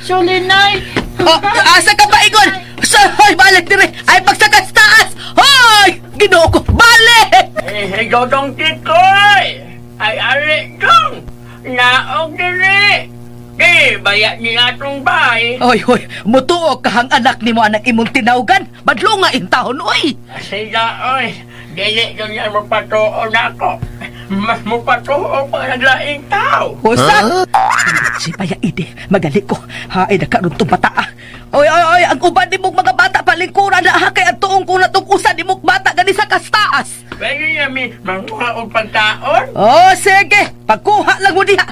Sulinay! Oh, asa ka pa ingon? Sa, hoy, balik dire. Ay, pagsakas taas. Hoy, Ginoo ko, balik. Eh, Dodong Tikoy! Ay, ari, dong! Naog diri! Di, baya niya atong bay. Oy, hoy, mutuo kahang anak nimo anak imong tinawgan. Badlo nga intahon, oy. Sila, oy, dili yun yan mo patuon ako. Mas mupatuo pa naglaing tao. Usa! Si Paya Ide, magali ko. Haay na karon tong bata. Ah. Oy, oy, oy, ang uban ni mong mga bata palingkuran na ha kay ang tuong ko na tong usa ni mong bata gani sa kastaas. Pwede niya mi manguha og pagkaon? Oh, sige, pagkuha lang mo diha.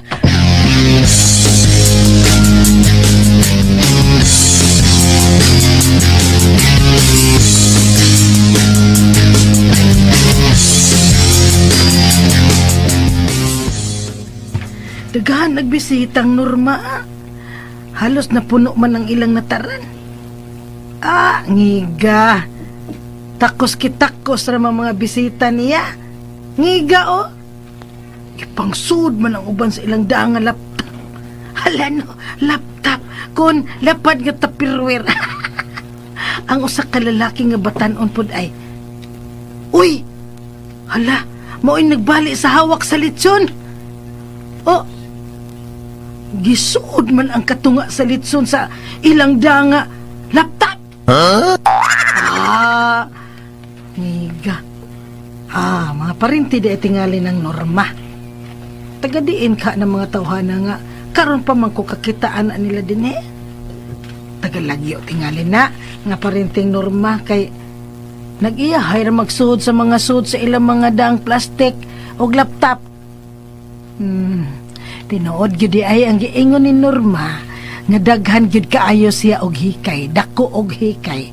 Daghan nagbisitang Norma. Halos napuno man ang ilang nataran. Ah, ngiga. Takos kitakos ra man mga bisita niya. Ngiga oh. Ipangsud man ang uban sa ilang daang nga laptop. Hala no, laptop. Kun lapad nga tapirwer. Ang usa ka lalaki nga batan-on pod ay. Uy! Hala, mao'y nagbali sa hawak sa litson. Oh, gisuod man ang katunga sa litson sa ilang danga laptop. Ah, ngiga. Ah, mga parinti di tingali ng norma. Tagadiin ka ng mga tawhana nga karon pa man ko kakitaan na nila din eh. Tagalagyo tingali na nga parinting norma kay nag-iyahay ra magsuod sa mga suod sa ilang mga daang plastik og laptop. Tinuod gyud di ay ang giingon ni Norma nga daghan gyud kaayo siya og hikay, dako og hikay.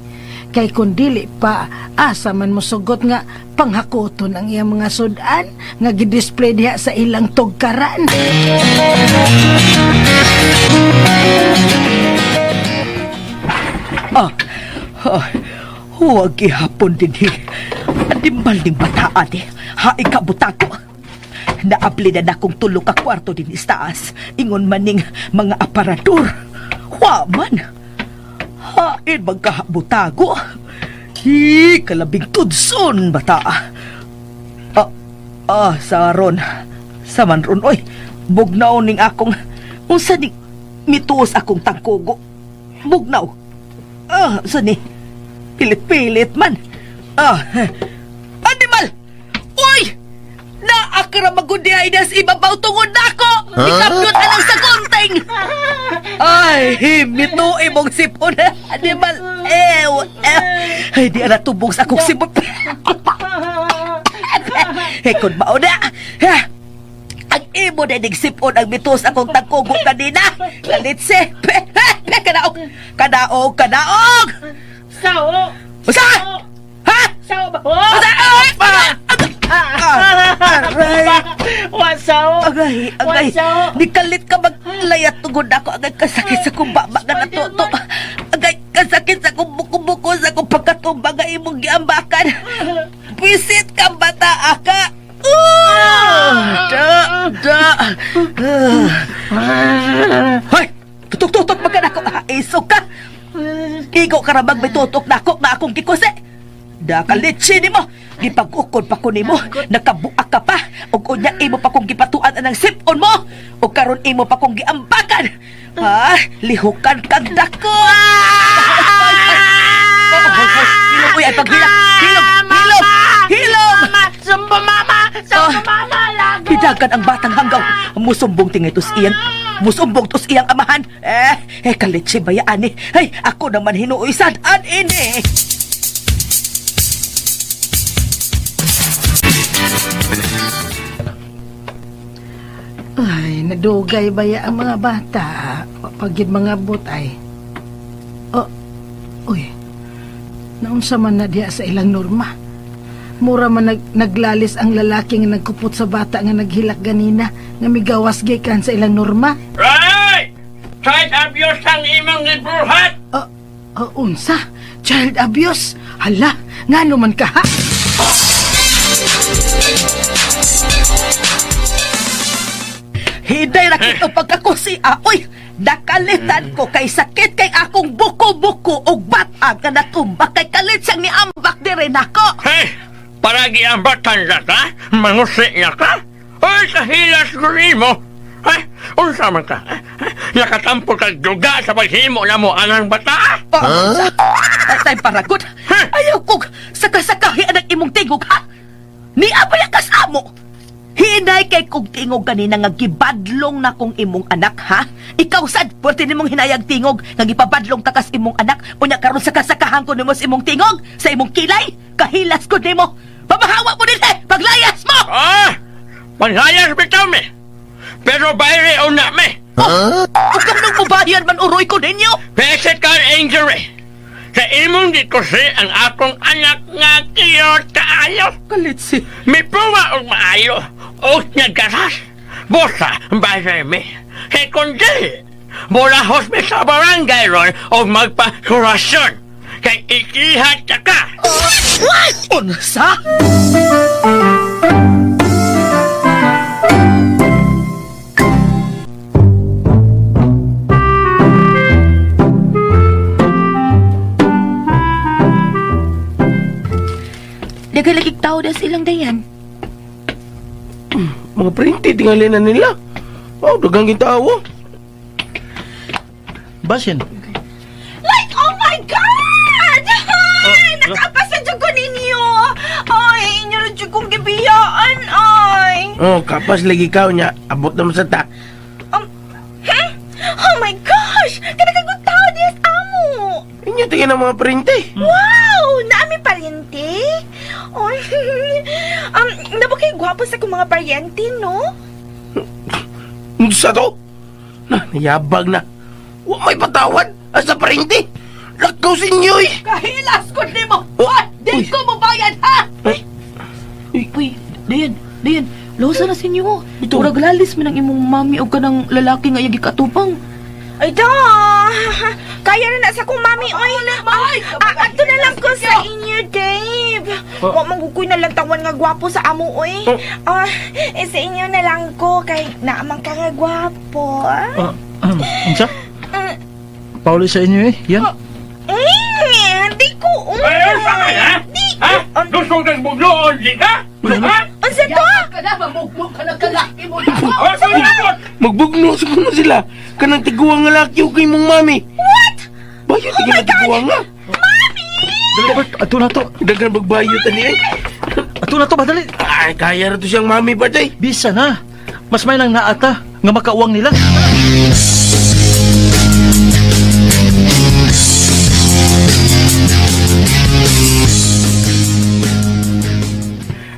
Kay kun dili pa asa man mosugot nga panghakuton ang iyang mga sudan nga gidisplay diha sa ilang tugkaran. Ah, ah, huwag gihapon dinhi. Animal ning bataan eh. Haig ka butago. Naabli na nakong tulo ka kwarto din istaas. Ingon maning mga aparador. Wa man. Hain magkahabutago. Hi, kalabing tudson bata. Ah, ah, sa ron. Sa man ron, oy. Bugnaw ning akong, unsa ning mituos akong tangkugo. Bugnaw. Ah, sa ni? Pilit-pilit man. Ah, animal! Uy! Naakra magudi ay nas ibabaw tungod nako! Huh? Ikapyot anang sa gunting! Ay, mito imong sipon. Animal! Ew! Eh. Ay, di ana tubog sa akong sipon. Eh, kung mauna. Ha? Ang imo na sipon ang mitos akong tagkugo kanina. Kalitse. Pe, pe, pe, kanaog. Kanaog, kanaog! Sao! Usa! Ha? Sao ba? Usa! Ay! Aray! Wasao! Agay, agay. Wasao! Nikalit ka maglayat tungod ako. Agay, kasakit sa kong baba nga natuto. Agay, kasakit sa kong buko-buko sa kong pagkatumba nga imong giambakan. Pisit ka, bata, aka. Da, da. Ah. Hoy, tutok-tutok man ka nako. Ah, iso ka. Igo ka ramang may tutok nako nga akong gikuse. Dakalitsi nimo. Gipag-ukod pa ko nimo. Nakabuak ka pa. Ug unya imo pa kong gipatuan anang sipon mo. Ug karon imo pa kong giambakan. Ha? Lihukan kag dako. Hilom, uy, ay paghilak. Hilom, hilom, hilom. Sumbo mama! Sumbo mama! Lago! Hidagan ang batang hanggaw. Musumbong tingay tos iyang musumbong tos iyang amahan. Eh, eh kalitsi bayaan eh. Ay, ako naman hinuoy sad-an ini. Ay, nadugay ba ya ang mga bata? Pagid mga bot ay. Oh, uy. Naunsa man na diha sa ilang norma. Mura man naglalis ang lalaki nga nagkupot sa bata nga naghilak ganina nga migawas gikan sa ilang norma. Right! Child abuse ang imong gibuhat! Oh, oh, unsa? Child abuse? Hala, ngano man ka ha? Hinday ra kito pagkakusi ah. Uy, nakalitan ko kay sakit kay akong buko-buko og batag nga natumba kay kalit siyang niambak dire nako. Hey! Para giambatan ka ka? Mangusi na ka? Uy, kahilas ko nimo! Ha? Unsa man ka? Ha? Nakatampo ka duga sa paghimo na mo anang bata? Huh? Ay, tay paragot. Ayaw kog sakasakahi ang imong tingog ha. Niabay ka sa amo. Hinay kay kog tingog kanina nga gibadlong na kong imong anak, ha? Ikaw sad, pwerte nimong hinayag tingog nga gipabadlong takas imong anak, unya karon sa kasakahan ko nimo sa imong tingog, sa imong kilay, kahilas ko nimo. Pamahawa mo dinhi, paglayas mo. Ah! Paglayas bitaw mi. Pero bayre o na mi. Oh, ug kanong mubayan man uroy ko ninyo. Physical injury. Sa imong gikusi ang akong anak nga cute kaayo. Kalitsi. Mipuwa og maayo og nagkaras. Bosa, bayre mi. Kay kung dili, mulahos mi sa barangay ron og magpakurasyon. Kay ikihat ka ka. Unsa? Daghalagig tao das ilang dayan. Mga printed, tingali na nila. Oh, dagang gintawo. Basin. Like, oh my God! Ay, nakapasa jud ko ninyo. Ay, inyo ra jud kong gibiyaan, ay. Oh, kapas lagi ka niya. Abot naman sa ta. Huh? Oh my gosh! Kanagagong tao diya sa amo. Inyo tingin ang mga printe. Wow! Naami paryente? Oy, nabo kay gwapo sa akong mga paryente, no? Sa to? Na, nayabag na. Wa may patawad. Asa printe. Lakaw sa inyo eh. Kahilas ko nimo. Hoy, di ko mubayad ha. Uy, Uy, Dayan, Dayan, losa na sa inyo. Murag lalis man ang imong mami o kanang lalaki nga iyang gikatupang. Ay, da! Kaya na na sa kong mami, oy! Ato na lang ko sa inyo, Dave! Wa man gukoy na lang tawan nga gwapo sa amo, oy! Ah, eh, sa inyo na lang ko, kay naamang ka nga gwapo. Unsa? Pauli sa inyo eh. Yan. Eh, di ko, oy! Eh, unsa ka na? Di! Ha? Gusto kang bugloon di ka? Ha? Unsa to? Ka na, mamugmo ka na kalaki mo. Oh, sige. Magbugno sa kuno sila. Kanang tiguang nga laki o kay mong mami. What? Bayot, tingin na tiguang nga. Dali, Bert. Ato na to. Dagan magbayot ani eh. Ato na to, ba? Dali. Ay, kaya ra to siyang mami ba day? Bisa na. Mas may nang naata nga makauwang nila.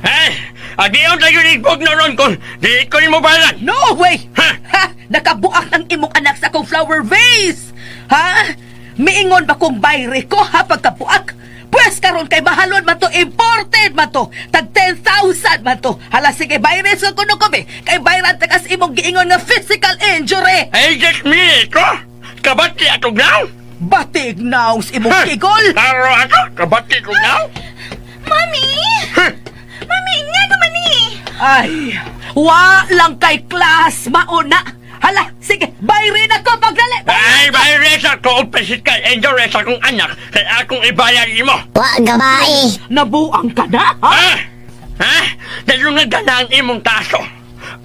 Eh, adiyon tayo ni na ron kung di ko ni mo balan. No way! Ha? Ha? Nakabuak ang imong anak sa akong flower vase! Ha? Miingon ba kong bayre ko ha pagkabuak? Pwes karon kay mahalon man to, imported man to, tag 10,000 man to. Hala sige, bayre sa kuno ko be. Kay bayran takas imong giingon nga physical injury. Ay, just me ko. Kabati atog now. Batig naos imong Ha? kigol. Taro ato, kabati atog now. Mami! Mami, nga naman eh! Ay, wa lang kay class mauna. Hala, sige, bayre na ko pagdali. Ay, bayre sa ko og physical injury sa akong anak kay akong ibayad nimo. Nabuang ka na, ha? Ha? Ha? Dahil nga gana ang imong kaso.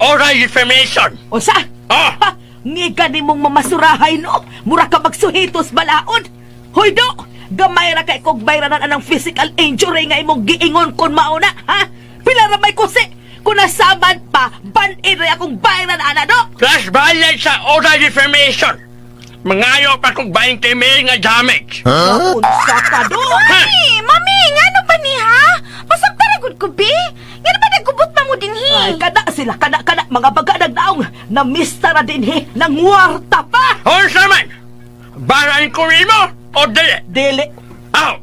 Oral defamation. Unsa? Oh! Ha? Ngiga ni mong mamasurahay no? Mura ka magsuhitos balaod. Hoy do! Gamay ra kay kog bayranan anang physical injury nga imong giingon kon mauna, ha? Pila ra may kusi? Kung nasaman pa, banin ra akong bayran ana do. Plus bayad sa oral defamation. Mangayo pa kog 20 mil nga damage. Huh? Unsa ka do? Mami! Mami! Nga ano ba ni, ha? Pasabtaragod ko, be! Nga na ba nagkubot pa mo din, hi? Ay, kada sila, kada, kada, mga baga nagdaong, namista ra din he, nangwarta pa! Unsa man? Baran ko nimo o dili? Dili. Aw!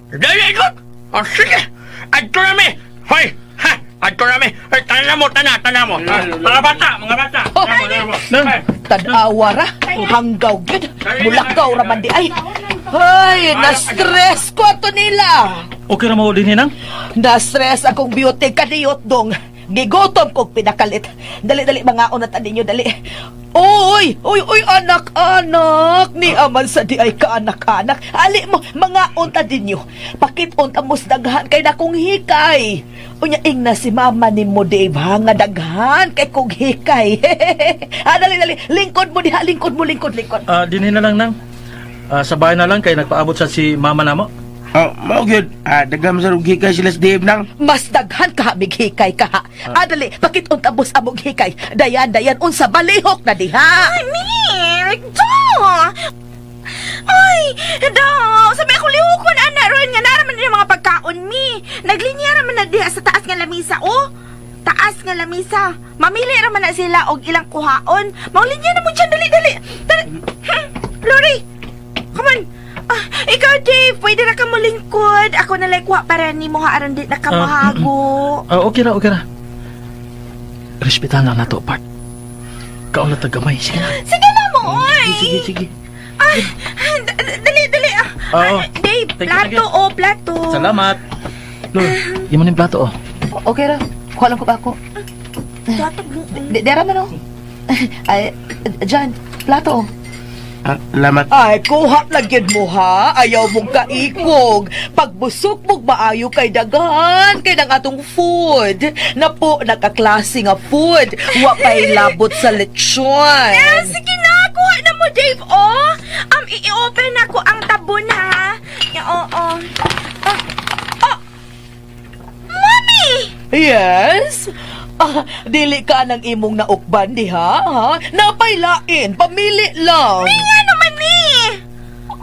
Dili ko! O sige! Adto na mi! Hoy! Ha! Adto na mi! Hoy, tanan mo, tanan, tanan mo. Mga bata, mga bata. Tanan mo, tanan mo. Nang, Tanawa ra, hanggaw gyud, mulakaw ra man di ay. Ay, na-stress ko ato nila. okay ra mo din nang? Na-stress akong beauty kadiyot dong. Gigutom kog pinakalit. Dali dali mga unat ninyo dali. Oy, oy, oy anak anak ni aman sa di ay ka anak anak. Ali mo mga unta ninyo. Pakit unta mo sa daghan kay nakong hikay. Unya ingna si mama nimo Dave ha nga daghan kay kog hikay. Ah, dali dali lingkod mo diha lingkod mo lingkod lingkod. Ah, dinhi na lang nang. Ah, sa bahay na lang kay nagpaabot sa si mama namo. Oh, mao gyud. Ah, daghan sa og hikay sila sa Dave nang. Mas daghan ka hikay ka ha. Adali, pakit unta bus amog hikay. Dayan, dayan, unsa balihok na diha. Ay, Mir! Do! Ay, do! Sabi ako lihokon, ana, ron, nga naraman na mga pagkaon, mi. Naglinya raman na diha sa taas nga lamisa, oh. Taas nga lamisa. Mamili raman na sila og ilang kuhaon. Maulinya na mo dyan, dali, dali. Dali. Lori, come on. Ah, ikaw, Dave, pwede na ka mulingkod. Ako na lang kuha para ni mo aron di na ka mahago. Ah, okay ra, okay ra. Respetahan lang nato, part. Kaon na tagamay. Sige na. Sige na mo, oy. Sige, sige. Ah, dali, dali. Ah, Oo. ah, Dave, Thank you, thank plato, you. oh, plato. Salamat. Lord, imo ning plato, oh. Okay ra. Kuha lang ko ba ako. Plato, Dera man oh. Ay, John, plato oh. Ah, salamat. Ay, kuha lang yun mo ha. Ayaw mong kaikog. Pagbusok mong maayo kay daghan kay ng atong food. Napo, nakaklase nga food. Wa pa'y labot sa lechon. Eh, sige na, kuha na mo, Dave, oh. I-open na ko ang tabon, ha. Ya, oo. Ah, oh. Mommy! Yes? Ah, dili ka ng imong naukban diha, ha? Napaylain, pamili lang. Nga naman, ni.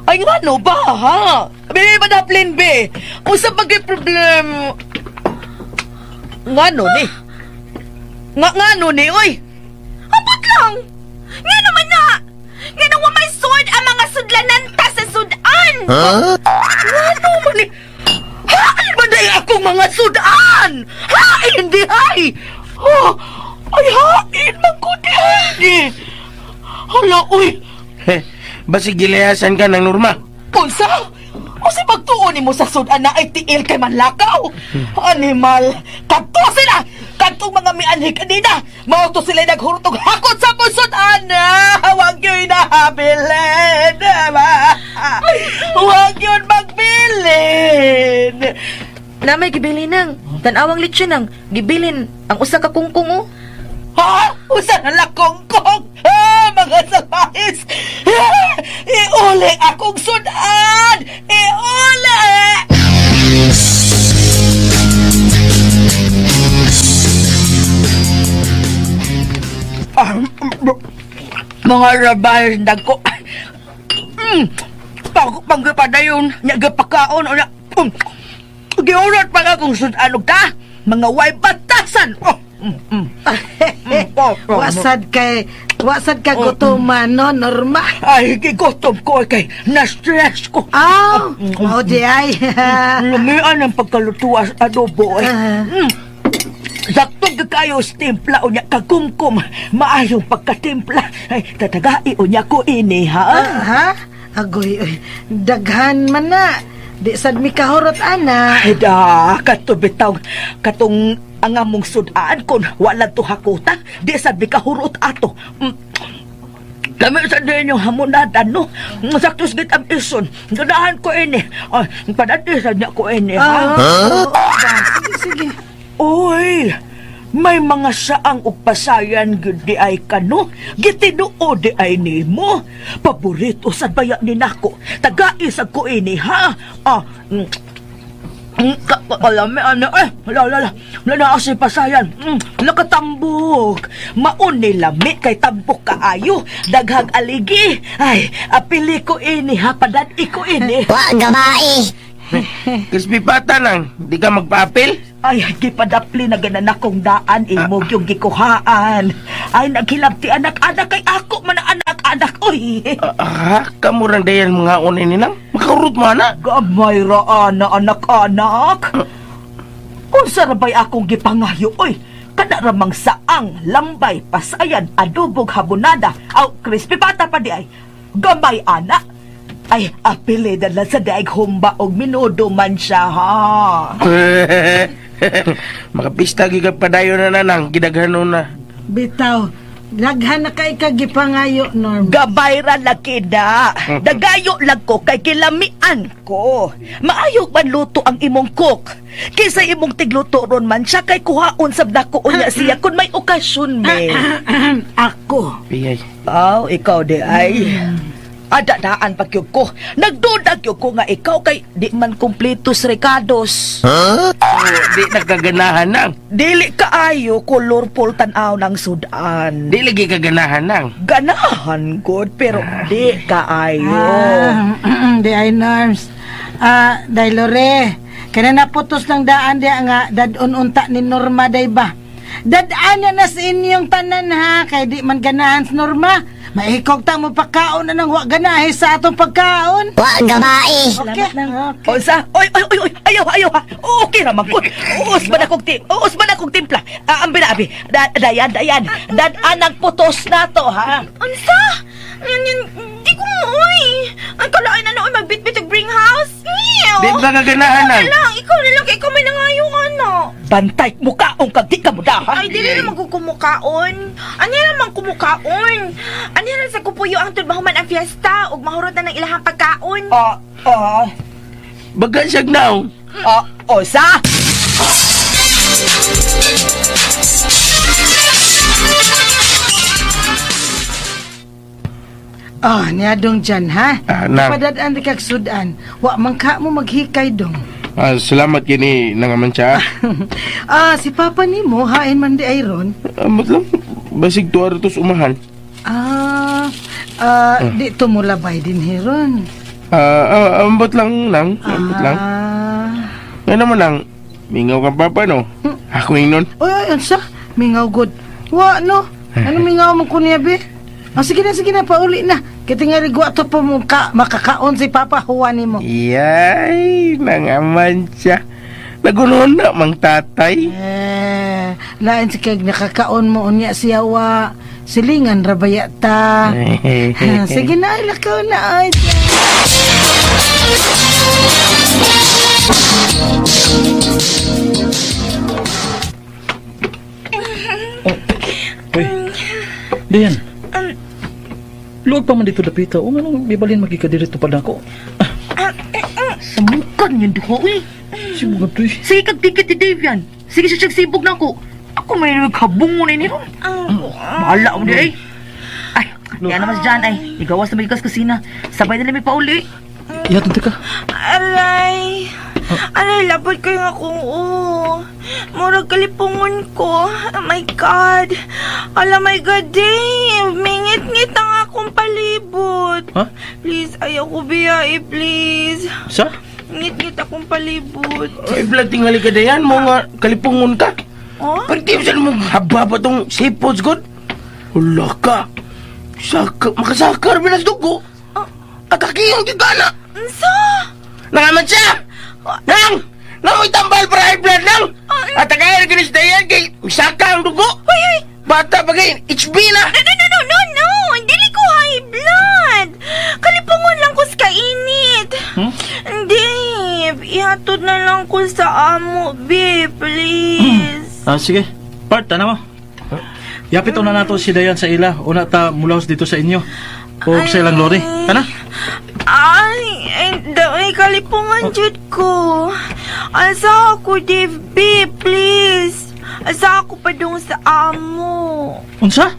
Ay, nga no ba, ha? Bibi, madaplin, be. Usa pa kay problem. Nga no ni? Nga nga no ni, oy. Abot lang. Nga naman na. Nga nang may sud ang mga sudlanan ta sa sudan. Nga no man ni? Hain man day akong mga sudan! Hain di ay! Oh, ay, hain man ko di ay di. Hala, uy. Heh, basig gilayasan ka ng Norma. Unsa? O si pagtuon nimo sa sudan na ay tiil kay manlakaw? Animal! Kadto sila! Kadtong mga mianhi kanina! Mao to sila naghurtog hakot sa akong sudan! Huwag yun nahabilin! Huwag yun magbilin! Namay gibilin nang. Tanawang lechon nang. Gibilin ang usa ka kungkong oh. Ha? Usa na lang kongkong! Ah, mga salbahis! Ah, iuli akong sudan! Iuli! Ah, mga rabay nagko. Pag panggapadayon, nagapakaon o na. Giurat pa nga kung sudan og ta. Mga way batasan. Oh. Oh, oh, Wasad kay wasad ka gutuman no, Norma. Ay, gigutom ko kay na-stress ko. Aw, oh, di ay. Lumian ang pagkalutua sa adobo. Eh. Ah. Sakto ka kayo sa timpla o niya kagkumkum. Maayong pagkatimpla. Ay, tatagai o niya ko ini, ha? Ah, ha? Agoy, oy. Daghan man na. Di sad mi kahurot ana. Ay, da, katubitaw, katong ang among sudaan kon wala to hakuta, di sa bikahurot ato. Lami sa din yung hamonada, no? Sakto sa gitang ison. Ganahan ko ini. Ay, padati sa niya ko ini, ha? Ah, Sige, sige. Uy! May mga saang upasayan gyud di ay kano, gitinuo di ay nimo. Paborito sa baya ni nako. Tagai sa ko ini ha. Ah, kalami ano eh. Wala wala wala. Wala na kasi pasayan. Nakatambok. Maon ni lami kay tambok kaayo. Daghag aligi. Ay, apili ko ini ha, padad-i ko ini. Crispy pata nang, di ka magpaapil? Ay, gipadapli na ganan akong daan, imog yung gikuhaan. Ay, naghilabti anak-anak kay ako man ang anak-anak, oy. Ah, kamurang dayan mga unay ni nang. Makaurot mo ana. Gamay raan na anak-anak. Unsa ra bay akong gipangayo, oy? Kana ramang saang, lambay, pasayan, adobog, habonada, aw, crispy pata pa di ay. Gamay ana. Ay, apili na lang sa daig humba og minudo man siya, ha? Makapista gyud ka padayon na nanang gidaghanon na. Bitaw, daghan na kay kagipangayo, Norma. Gabay ra lagi na. Dagayo lang ko kay kilamian ko. Maayo man luto ang imong cook. Kaysa imong tigluto ron man siya kay kuhaon sab nako unya siya kun may okasyon me. Ako. Piyay. Aw, ikaw di ay. Adadaan pa gyud ko. Nagduda gyud ko nga ikaw kay di man kumpleto sa rekados. Oh, di nagkaganahan nang. Dili kaayo colorful tan-aw ng sudan. Di lagi kaganahan nang. Ganahan god pero di kaayo. Ah, di ay norms. Ah, day Lore. Kaya naputos lang daan diya nga dadon unta ni Norma day ba. Dadaan niya na sa inyong tanan ha kay di man ganahan sa Norma. Maikog ta mo pagkaon na nang wa ganahe sa atong pagkaon. Wa gabae. Okay. Okay. Unsa? Oy, oy, oy, oy, ayaw, ayaw ha. Okay ra man gud. Uus man akong uus man akong timpla. Ah, ambi na abi. Dayan, dayan. Dad-an ang putos nato ha. Unsa? Yan, yan, di ko mo, uy. Ang kalain na noon magbitbit og bring house. Ew. Di ba kaganahan Ikaw nang? na lang, ikaw na lang, kay ikaw may nangayo ano. Bantay mukaong kag di ka mo da ha. Ay, dili naman ko kumukaon. Ano naman kumukaon? Ano lang sa kupuyo ang mahuman ang fiesta ug mahurot na ng ilahang pagkaon. Ah, ah, Bagan siyag naong. ah, unsa? Oh, niadong dyan ha. Ah, nang. Padadaan di kag sudan. Wa man ka mo maghikay dong. Ah, salamat kini nangaman siya. Ah, si Papa nimo hain man di ay ron. Amot lang basig tuwa tos umahan. Ah, ah, di tumulabay din hiron. Ah, ah, ambot lang nang, ambot lang. Ah. Nga naman nang, mingaw kang papa no. Ako ingnon. Oy, oy, unsa? Mingaw good. Wa no. Ano mingaw man ko niya be? Ah, sige na, pauli na. Kita nga rigwa to po mo ka, makakaon si Papa Juan nimo. Yay, nangaman siya. Nagunon na mang tatay. Eh, lain si kag nakakaon mo unya siya wa. Silingan ra baya ta. Sige na, ay, lakaw na ay. Uy, Dayan. Luwag pa man dito dapita. O nga nang bibalin magkikadirito pa na ako. Samukan yun duha uy. Sibugad to eh. Sige kag ticket ni Dave yan. Sige siya siyang sibog na ako. Ako may naghabungon ni ron. Bahala mo di ay. Ay, yan naman si Jan ay. Igawas na magikas kusina. Sabay na lang may pauli. Ihatod ka. Aray. Aray, labot kayo akong oo. Murag kalipungon ko. Oh my God. Ala my God, Dave. Mingit-ngit ang akong palibot. Ha? Please, ayaw ko biyae, please. Sa? Ngit-ngit akong palibot. Ay, blood tingali ka dayan mo nga kalipungon ka. Oh? Pero di mo mo haba pa tong seafood god. Wala ka. Saka, makasakar binas dugo. Atake yung tigana. Unsa? Nangaman siya! Nang! Nang may tambal para high blood nang! Atake yung ginis dayan kay saka ang dugo. Hoy, hoy! Bata pa kay HB na! No, no, no, no, no, no! Dili ko high blood! Kalipungon lang ko sa kainit. Hmm? Dave, ihatod na lang ko sa amo, babe, please. Ah, sige. Part, tanaw mo. Yapit una nato si Dayan sa ila. Una ta mulaos dito sa inyo. O sa ilang lori. Tana. Ay, ay, ay kalipungan jud ko. Asa ako, Dave, babe, please. Asa ako pa dong sa amo. Unsa?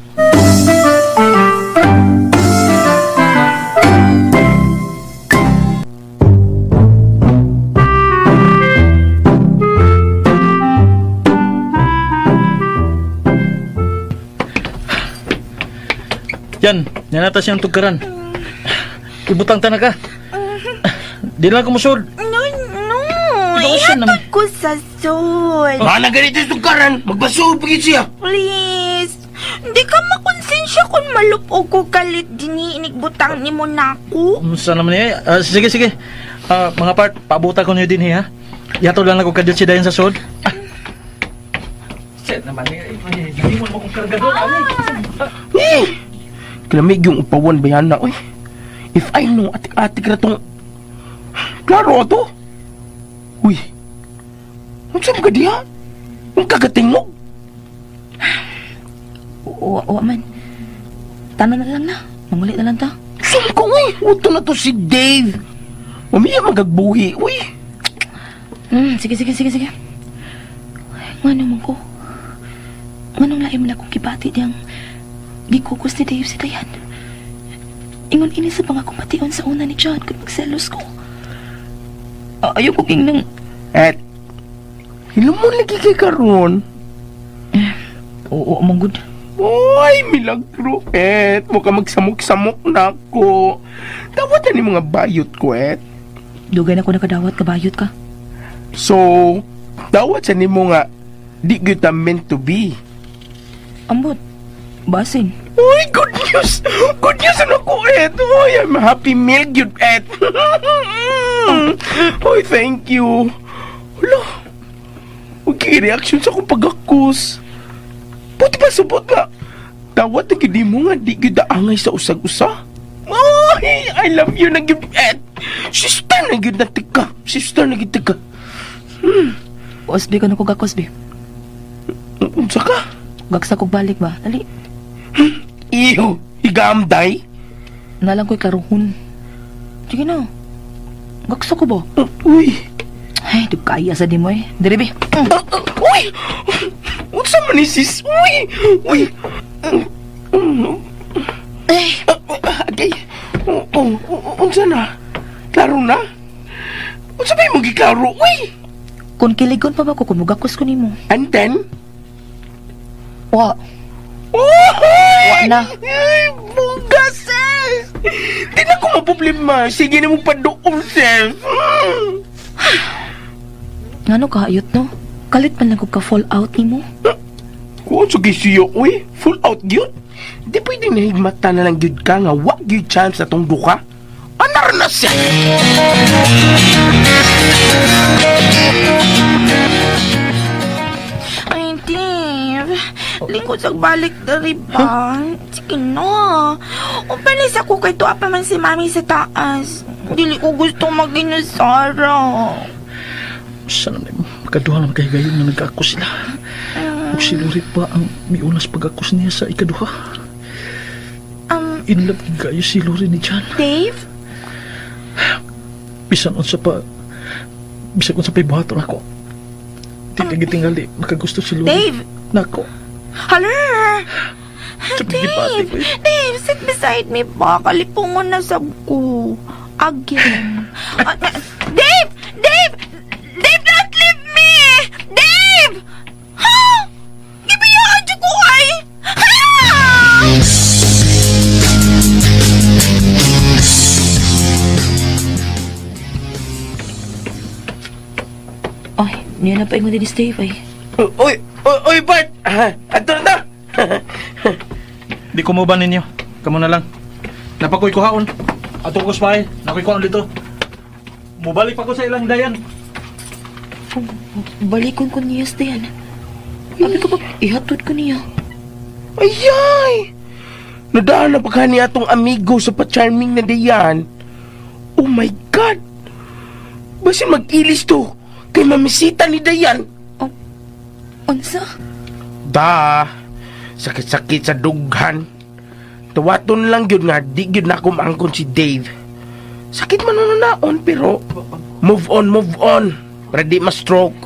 Yan, nanata siyang tugkaran. Ibutang ta na ka. Di lang kumusod. No, no. Ikaw siya naman. Ihatod ko sa sol. Mana ganito yung tugkaran, magbasog pa gid siya. Please. Hindi ka makonsensya kung malupog ko kalit dini inigbutang ni mo nako. Unsa naman eh? Ah, sige, sige. Ah, mga part, paabutan ko niyo din eh, ha? Yatod lang ako kadyo si Dayan sa sod. Ah. Set naman eh. Hindi mo akong kargador. Eh! Kalamig yung upawan bayana, oy. If I know, atik-atik na tong... Klaro ato. Uy. Ano sa mga diha? Ang kagatingog. Wa, wa man. Tanan na lang na. Manguli na lang ta. Saan ko, uy? Uto na to si Dave. Umiya magagbuhi, uy. Sige, sige, sige, sige. Ay, ngano man ko. Nganong lain man akong gibati diyang gikukos ni Dave si Dayan. Ingon ini sa mga kumation sa una ni John kung magselos ko. Ah, ayaw ko king nang. Et, hilumon lagi kay karon. Oo, among good. Oy, milagro, Et. Muka magsamok-samok na ako. Dawat na ni mga bayot ko, Et. Dugay na ko nakadawat, kabayot ka. So, dawat sa nimo nga di gyud ta meant to be. Ambot. Basin. Uy, good news! Good news ano ko, Et! Uy, I'm happy meal gyud, Et! Uy, thank you! Hala, uy, kay reaction sa akong pagakos. Buti pa subot nga. Dawat na gyud mo nga di gyud angay sa usag-usa. Uy, I love you na gyud, Et! Sister na gyud na tika. Sister na gyud tika. Osbi ko na ko gakos, bi. Unsa ka? Gaksa kog balik ba? Dali. Iyo, higamday. Nalang ko'y klaruhon. Sige na. Gaksa ko ba? Uy. Ay, di kaya sa di mo eh. Diri, bi. Uy! Unsa man ni sis? Uy! Uy! Eh! Agay! Oh, unsa na? Klaro na? Unsa ba imong giklaro? Uy! Kung kiligon pa ba ko, kumugakos ko nimo. And then? Wa. Uy! Wa na. Ay, buga, sis! Di na ko maproblema. Sige na mo paduol, sis. Ngano ka, ayot no? Kalit man lang ko ka fall out nimo. Kuan sa gisiyo, uy. Full out gyud. Di pwede nahigmata na lang gyud ka nga wa gyud chance atong duka. Anar na siya! Ay, Dave. Lingkod sa balik dari ba? Sige na. Upalis ako kay tuwa pa man si Mami sa taas. Dili ko gusto maginasara. Sana na makaduha naman kay gayon nga nag-akos sila. Ug si Lori pa ang miunas pag-akos niya sa ikaduha. In love gid kayo si Lori ni John. Dave? Bisan unsa pa bisan unsa pa buhaton ako. Di um, tingali makagusto si Lori. Dave! Nako. Hala! Sa pagkipati Dave! ko eh. Dave, sit beside me ba? Kalipungon na sab ko. Again. Ah, Dave! Dave! Dave, don't leave me! Dave! Ha? Gibiyaan siya ko ay! Ha? Ay, niya na pa ingon din ni Steve ay. Uy! Uy, uy, Bart! Ah, Ato na ta! Di ko mo ba ninyo? Kamo na lang. Napakoy kuhaon. Ato ko spy, nakoy kuhaon dito. Mubalik pa ko sa ilang dayan. Balikon ko niya Stan. Abi ko ba, ihatod ko niya. Ayay! Nadaan na pa ka ni atong amigo sa pa-charming na dayan. Oh my God! Basin mag-ilis to kay mamisita ni Dayan. Unsa? Da, sakit-sakit sa dughan. Tuwaton lang yun nga, di yun na kumangkon si Dave. Sakit man naon pero move on, move on. Para di ma-stroke.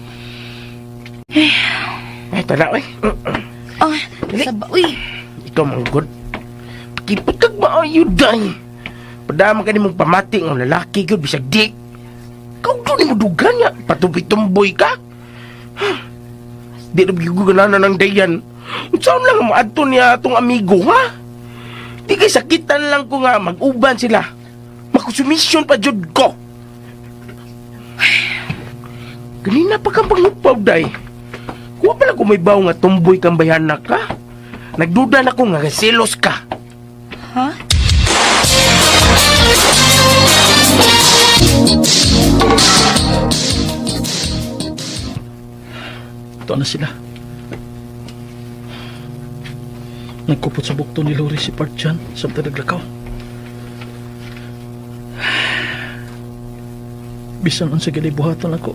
Eh, tara, oy. Ay, saba, uy. Ikaw manggod. Pakipot kag maayo, day. Padama ka ni mong pamati ng lalaki gyud bisag di. Ikaw doon ni mo dugan niya. Patubi-tumboy ka. Di na gyud gananan ng dayan. Unsaon lang ang maadto niya atong amigo, ha? Di kay sakitan lang ko nga mag-uban sila. Makusumisyon pa jud ko. Ganina pa kang pangupaw, day. Kuha pala kung may bawo nga tumboy kang bayana ka. Nagduda na ko nga selos ka. Ha? Ito na sila. Nagkupot sa bukto ni Lori si Part Jan sa naglakaw. Bisan unsa gali buhaton ako.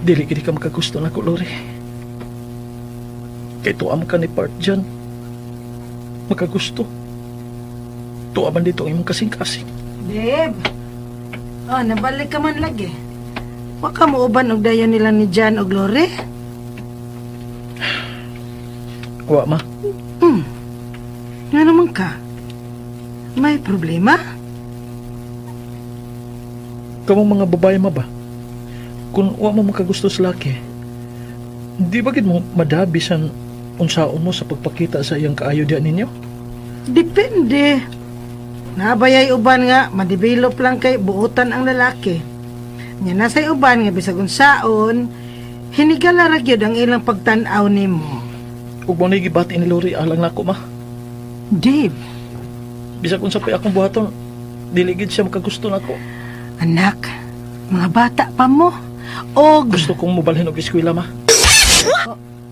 Dili gid ka makagusto nako, Lori. Kay tuwa man ka ni Part Jan. Makagusto. Tuwa man dito ang imong kasing-kasing. Deb. Oh, nabalik ka man lagi. Wa ka mo uban og dayon nila ni Jan og Lore? Wa ma. Nga naman ka. May problema? Kamong mga babae ma ba? Kung wa mo makagusto sa laki, di ba gid mo madabi san unsaon mo sa pagpakita sa iyang kaayo diya ninyo? Depende. Nabayay uban nga, madevelop lang kay buotan ang lalaki. Nya nasay uban nga bisag unsaon, hinigala ra gyud ang ilang pagtan-aw nimo. Ug mo gibati ni Lori alang nako ma. Dave, Bisag unsa pa'y akong buhaton, dili gid siya makagusto nako. anak, mga bata pa mo. Og Gusto kong mobalhin og eskwela ma.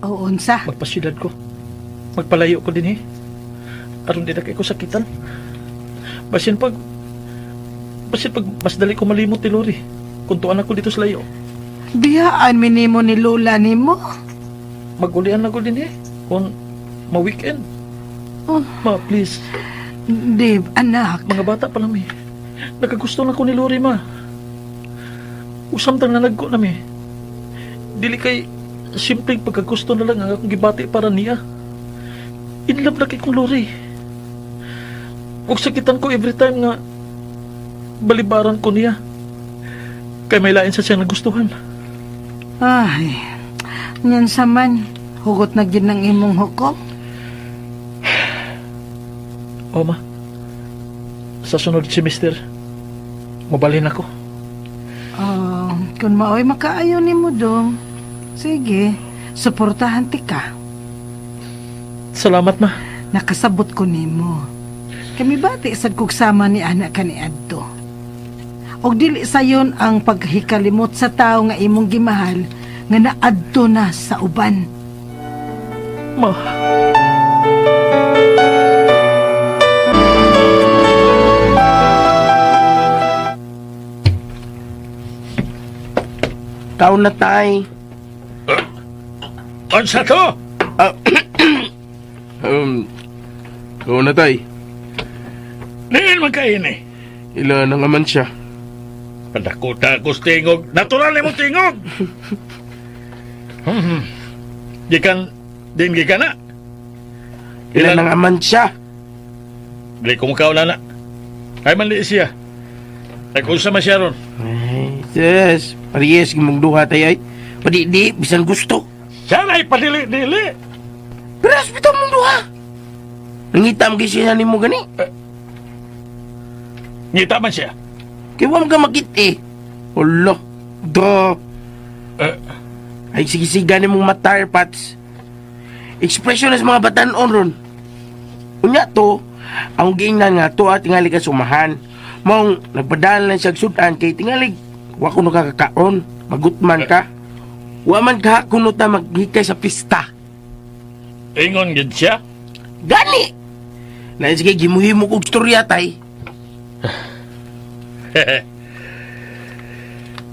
o unsa? Magpasyudad ko. Magpalayo ko din eh. Aron di na kay ko sakitan. Basin pag basin pag mas dali ko malimot ni Lori. Kung tuan ako dito sa layo. Biyaan mi nimo ni lola nimo. Magulian na ko din eh. Kung ma-weekend. Oh. Ma, please. Dave, anak, Mga bata pa lang eh. Nakagusto na ko ni Lori, ma. Usam tang nanagko na mi. Dili kay simpleng pagkagusto na lang ang akong gibati para niya. In love na kay kong Lori. Ug sakitan ko every time nga balibaran ko niya. Kay may lain sa siya nagustuhan. Ay, nyan sa man, hugot na gyud ng imong hukom. O ma, sa sunod semester, mabalhin ako. Oh, kung maoy makaayo nimo dong. Sige, suportahan ti ka. Salamat ma. Nakasabot ko nimo. Kami bati sad kog sama ni anak ka ni adto. Og dili sayon ang paghikalimot sa tawo nga imong gimahal nga naadto na sa uban. Ma. Taon na tay. Unsa to? Taon na tay. Diin man kaini. Ila na nga man siya. Padakuta ko sa tingog. Natural mo tingog. Gikan din gikan na. Ila na nga man siya. Dili ko mukhaw na na. Ay man di siya. Ay kung sa man siya ron. Ay, yes. Parehas gimong duha tay ay. Padi di bisan gusto. Siya na ipadili-dili. Parehas bitaw mong duha. Nangita mo siya nimo gani. Ngita man siya. Kay wa man ka makit eh. Olo. Do. Eh. Ay sige sige gani mong matar pats. Expression na sa mga batanon ron. Unya to, ang giingnan nga to at tingali ka sumahan. Maong nagpadala lang siya sudan kay tingali wa kuno ka kakaon, magutman ka. Wa man ka kuno ta maghikay sa pista. Ingon gid siya. Gani. Na sige gimuhimo kog storya tay.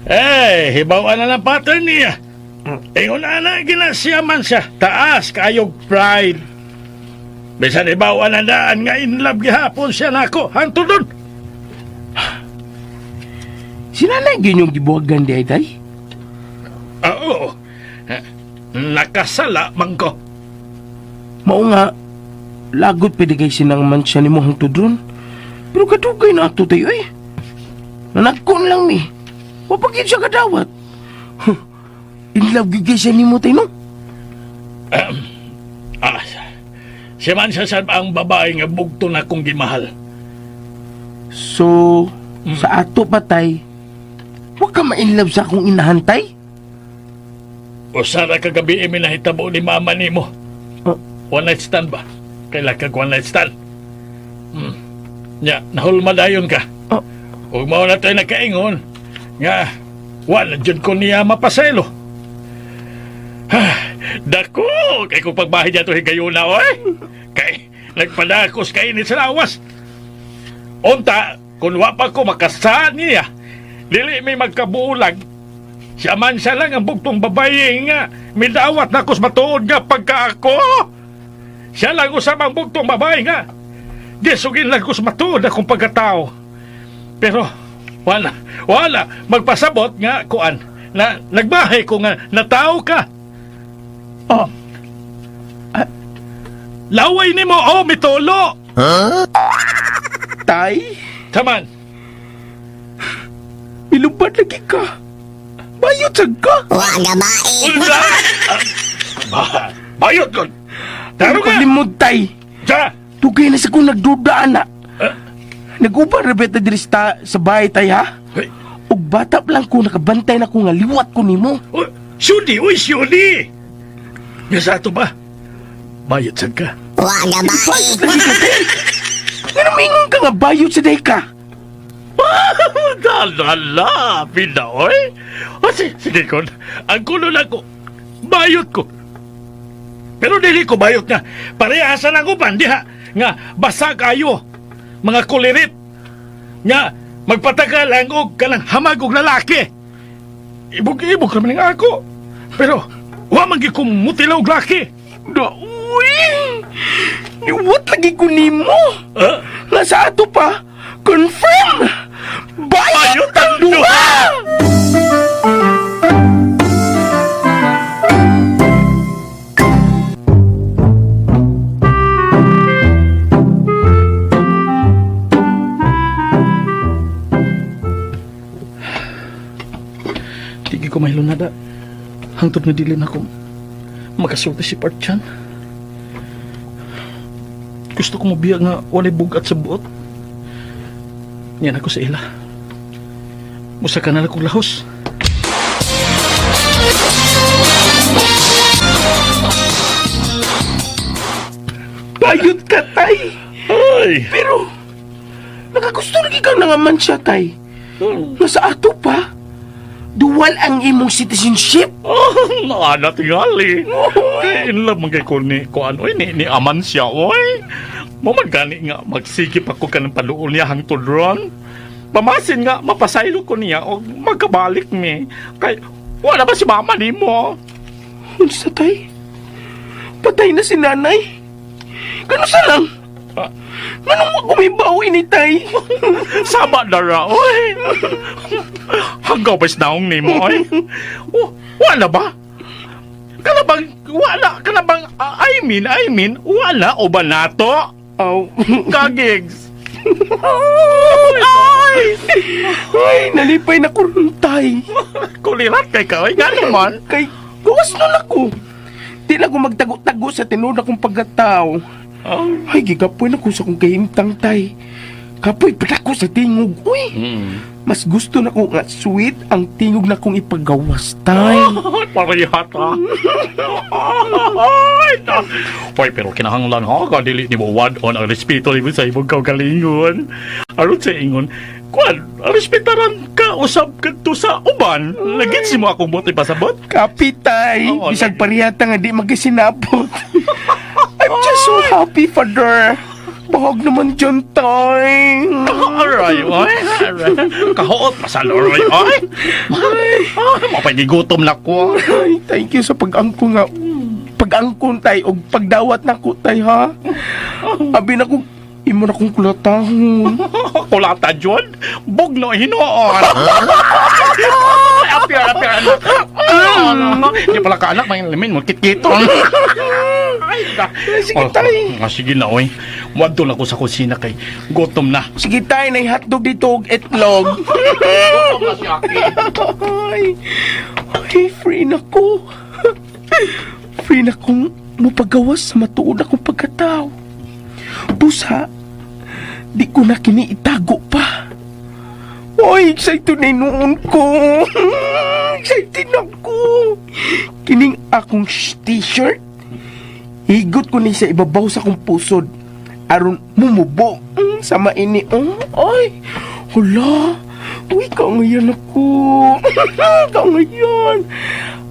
Eh, hibaw na lang pattern niya. Ingon ana gina siya man siya. Taas kayog pride. Bisan hibaw na daan nga in love gihapon siya nako. Hantod dun. Sila na gyud yung gibuhagan di ay tay. Ah, oo. Eh, nakasala man ko. Mao nga lagot pwede kay sinang man siya nimo hangtod ron. Pero kadugay na ato tayo eh. Nanagkon lang mi. Wa pa gyud siya kadawat. Huh. In love gyud kay siya nimo tay no. Ah, siya man siya sa ang babae nga bugto na kong gimahal. So, sa ato pa tay, wa ka ma-in love sa akong inahantay? O sara kagabi eh, minahitabo ni mama nimo. Oh. One night stand ba? Kaila kag one night stand. Nya, nahulma dayon ka. Oh. Ug mao na tayo nakaingon nga wala jud ko niya mapaselo. Ha, dako kay kung pagbahin niya to higayuna oy. Kay nagpadakos kay ni sa lawas. Unta kun wa pa ko makasa niya. Dili may magkabulag. Siya man siya lang ang bugtong babae nga midawat na kus matuod nga pagka ako. Siya lang usab ang bugtong babae nga. Gisugin lang kus matuod akong pagkatao. Pero wala, wala magpasabot nga kuan na nagbahay ko nga natao ka. Oh. Laway nimo oh mitolo. Tay, Taman. Ilubad lagi ka. Bayot sad ka. Unsa? Bayot kon. Pero Taro ka. paglimod, tay. Sa? Dugay na sa kong nagduda, ana. Nag-uban ra beta diri sa bahay, tay, ha? Hey. Ug bata pa lang ko, nakabantay na ko nga liwat ko nimo. Oh, Syudi, uy, syudi. Nga sa ato ba? Bayot sad ka. Bayot lagi ka, tay. Nga namingon ka nga bayot sa day ka. Dalala, pina, oy. O, sige kon, ang kulo na ko, bayot ko. Pero dili ko bayot nga. Parehasan ang uban, diha. Nga, basa kayo. Mga kulirit. Nga, magpatagal ang og kanang hamag og lalaki. Ibog-ibog raman nga ako. Pero, wa man gyud ko mutilaw og laki. Da, uy! Liwat lagi ko nimo. Ah? Nga sa ato pa, confirm! Bayot ang duha! Di ko mahilunada. Hangtod nga dili na ko makasulti si Partyan. Gusto ko mabiya nga walay bugat sa buot. Yan ako sa ila. Musa ka na lang kong lahos. Bayot ka, tay! Ay! Pero, nakagusto lagi ka na nga man siya, tay. Nga sa ato pa, duwal ang imong citizenship. Oh, naana tingali. Kay in love man kay ko ni kuan oy ni aman siya oy. Mo man gani nga magsikip ako kanang paluol niya hangtod ron. Pamasin nga mapasaylo ko niya og magkabalik mi. Kay wala ba si mama nimo? Unsa, tay? Patay na si nanay. Kano sa lang? Ah. Manong wa kumibaw ini, tay? Sama dara oy. Hanggaw ba naong nimo oy? Oh, wala ba? Kana bang wala kana bang I mean wala o ba nato? Aw. Kagigs. Ay! Ay, nalipay na ko ron, tay. Kulirat kay ka oy ngano man. Kay, gawas nun ako. Di na ko magtago-tago sa tinuod akong pagkatao. Oh. Ay, gigapoy na ko sa kong kahimtang, tay. Kapoy pa ko sa tingog, uy. Mas gusto na ko nga sweet ang tingog na kong ipagawas, tay. Oh, pareha ta. Ay, Hoy, pero kinahanglan ha, ka dili nimo wad-on ang respeto nimo sa imong kaugalingon. Aron sa ingon, kuan, respetaran ka usab kadto sa uban. Lagit si mo akong buot ipasabot. Kapi, tay. Oo, Bisag lagi. parehata nga di magkisinabot. I'm just so happy, father. Bahag naman dyan, tay. Aray, oy. Aray. Kahuot pa sa loroy, oy. Ay, mapagigutom na ko. Ay, thank you sa pag-angkon nga. Pag-angkon, tay, og pagdawat na ko, tay, ha? Abi na ko, imo na kong kulatahon. Kulata, John. Bugno, hinuon. Api, api, anak. Di pala ka anak, may lamin mo, kitkiton. Ay, da. Sige, tay. Oh, sige na, oy. Wadto na ko sa kusina kay gutom na. Sige, tay, nay hotdog dito og itlog. Ay, ay, free na ko. Free na kong mupagawas sa matuod akong pagkatao. Busa, di ko na kini itago pa. Oy, excited na noon ko. Excited na ko. Kining akong t-shirt. Higot ko ni sa ibabaw sa akong pusod. Aron mumubo sama ini. Oh, ay, hala. Uy, kaangayan ako. Kaangayan.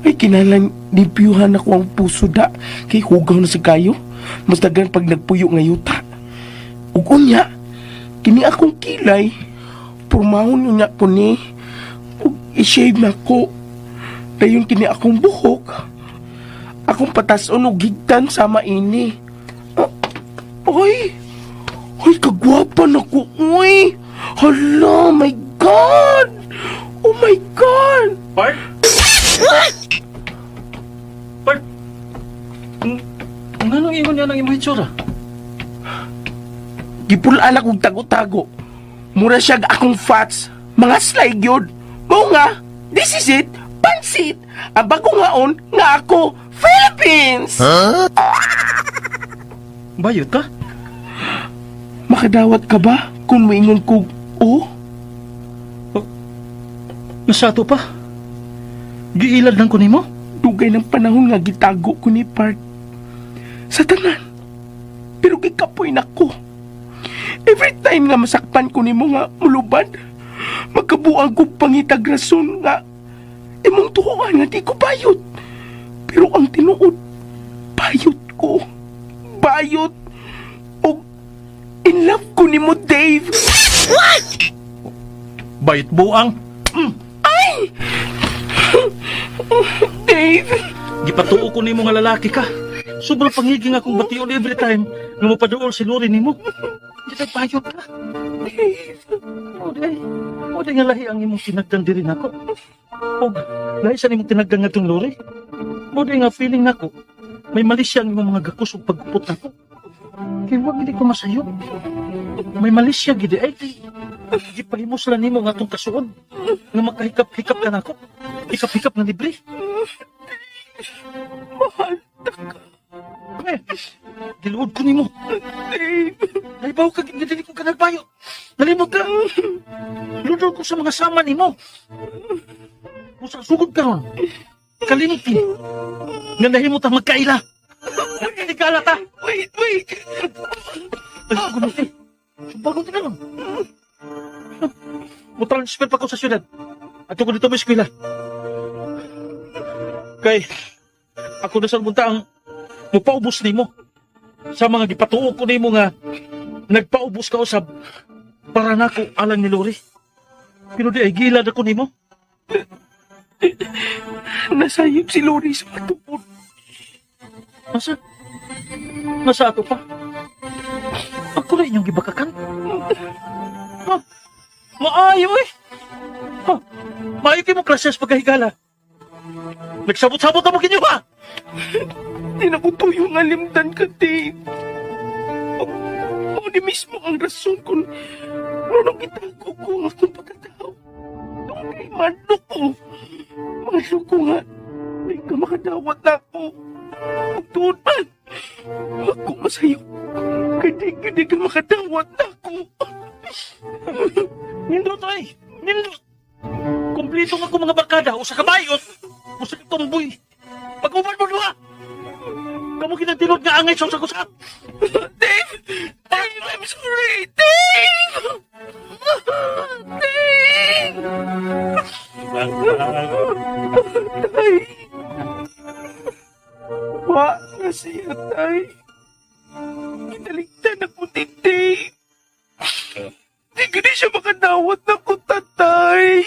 Ay, kinalang limpyuhan ako ang puso da. Kay hugaw na sa kayo. Mas dagan pag nagpuyo nga yuta. Ug unya, kini akong kilay. Purmahon unya ko ni. Ug i-shave na ko. Dayon kini akong buhok. Akong patason og higtan sama ini. Ah, ay! Ay, kagwapa na ko, uy! Hala, my God! Oh my God! Part? Part? Nganong ingon niya ng imong hitsura? Gipulaan akong tago-tago. Mura siya akong fats. Mga slide yun. Mao nga, this is it. Pansit. Ang bagong haon nga ako, Philippines! Bayot ka? Makadawat ka ba kung moingon kog oh? Nasato pa. Giilad lang ko nimo. Dugay ng panahon nga gitago ko ni Park. Sa tanan. Pero gikapoy na ko. Every time nga masakpan ko nimo nga mulubad, magkabuang kog pangitag rason nga imong tuhuan nga di ko bayot. Pero ang tinuod, bayot ko. Bayot. Og in love ko nimo, Dave. Bayot buang. Ay! Dave! Gipatuo ko nimo nga lalaki ka. Sobrang pangiging akong bation every time nga mopaduol si Lori nimo. Di ta bayot ka. Mo di. Mo di nga lahi ang imong tinagdan diri nako. Og lahi sa nimong tinagdan ngadtong Lori. Mo di nga feeling nako may mali siya ang imong mga gakos ug pagkupot nako. Kay wa gid ko masayo. May mali siya gid ay. Gipahimos lang nimo nga atong kasuod. Nga makahikap-hikap ka nako. Hikap-hikap nga libre. Mahal ta ka. Eh, giluod ko nimo. Dave! Naibaw ka, gid dili ko ka nagbayo. Nalimot ka. Ludol ko sa mga sama nimo. Kung sa sugod karon, kalimti. Nga nahimo ta magkaila. Nagkaila ta. Wait, wait! Ay, gumiti. Subagon ti karon. Mo-transfer pa ko sa syudad. Ato ko dito mo eskwela. Kay, ako na sa munta ang mupaubos nimo sa mga gipatuo ko nimo nga nagpaubos ka usab para nako alang ni Lori. Pero di ay gilad ako nimo. Nasayop si Lori sa matuod. Nasa? Nasa ato pa? Ako na inyong gibakakan. Ha? Maayo eh. Ha? Maayo kayo mo klases pagkahigala. Nagsabot-sabot na mo kinyo ha! Di na ko tuyo nga limtan ka, Dave. Mao ni mismo ang rason kung ano gitago ko ang akong pagkatao. Tungkol kay madlok ko. Madlok ko nga. Di ka makadawat na ako. Tuod man. Ako masayo. Kay di ka makadawat na ako. Nindot ay! Nindot! Kumplito nga ko mga barkada, usa ka bayot, usa ka tumboy. Pag-uban mo duha! Kamu kinagtinod nga angay sa usa Dave! Dave, I'm sorry! Dave! Dave! Tay! Wa na siya, Tay. Ginaligtan ako ni Dave. Di ko na siya makadawat na ko, tatay.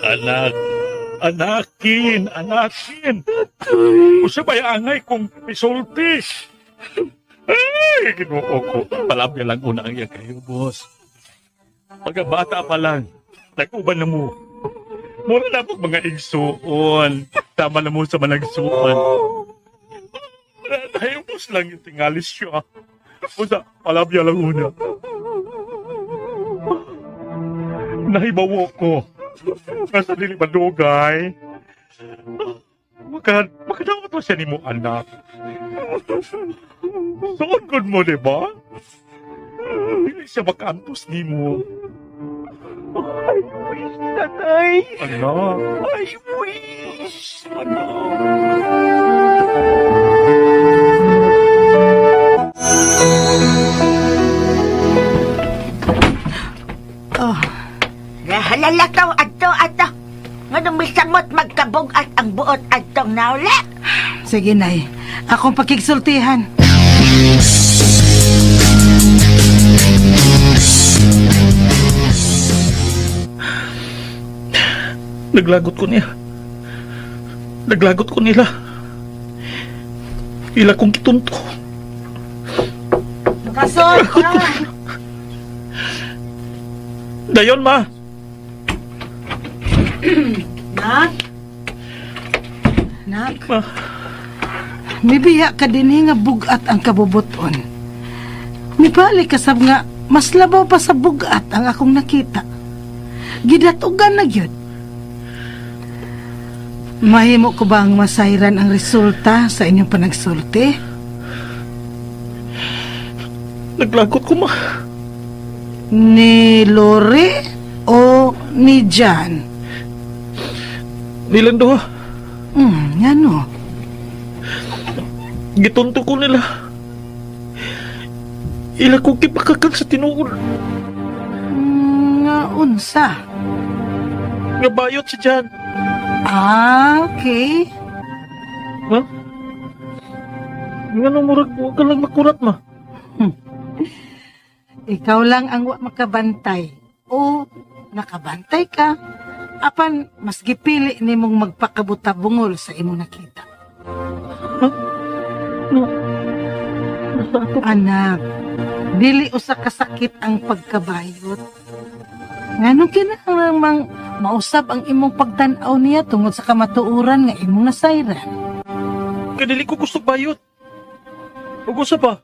Anak, anakin, anakin. Usa ba'y angay kung misulti? Ay, ginoo ko. Palabya lang una ang iya kayo, boss. Pagkabata pa lang, nag-uban na mo. Mura na po mga igsuon. Tama na mo sa managsuon. Wala tayo, boss lang yung tingalis siya. Usa, palabya lang una. Nahibawo ko. Nasa dili madugay. Makadawat mo siya ni mo, anak. Suod gud mo, di ba? Dili siya makaantos ni mo. I wish, tatay. Anak. I wish. Anak. Oh, Nahalalakaw adto ato. Nganong misamot magkabog-at ang buot adtong naula. Sige, Nay. Akong pakigsultihan. Naglagot ko niya. Naglagot ko nila. Ila kong kitunto. Kasol! Ah. Dayon, ma! Nak? Nak? Ma. Mibiya ka din nga bugat ang kabubuton. Mibalik ka sab nga Mas labaw pa sa bugat ang akong nakita. Gidatugan na gyud. Mahimo ko ba ang masayran ang resulta sa inyong panagsulti? Naglagot ko, ma. Ni Lori o ni Jan? Nilang duha. Ngano? Gitunto ko nila. Ila ko gipakakan sa tinuod. Nga unsa? Nga bayot si Jan. Ah, okay. Ma? Nga nung murag, huwag ka lang makurat, ma. Ikaw lang ang wa makabantay. O nakabantay ka. Apan mas gipili nimong magpakabuta-bungol sa imong nakita. No. Anak, dili usa ka sakit ang pagkabayot. Nganong kinahanglan mang mausab ang imong pagtan-aw niya tungod sa kamatuoran nga imong nasayran? Kaya dili ko gusto bayot. Ug usa pa,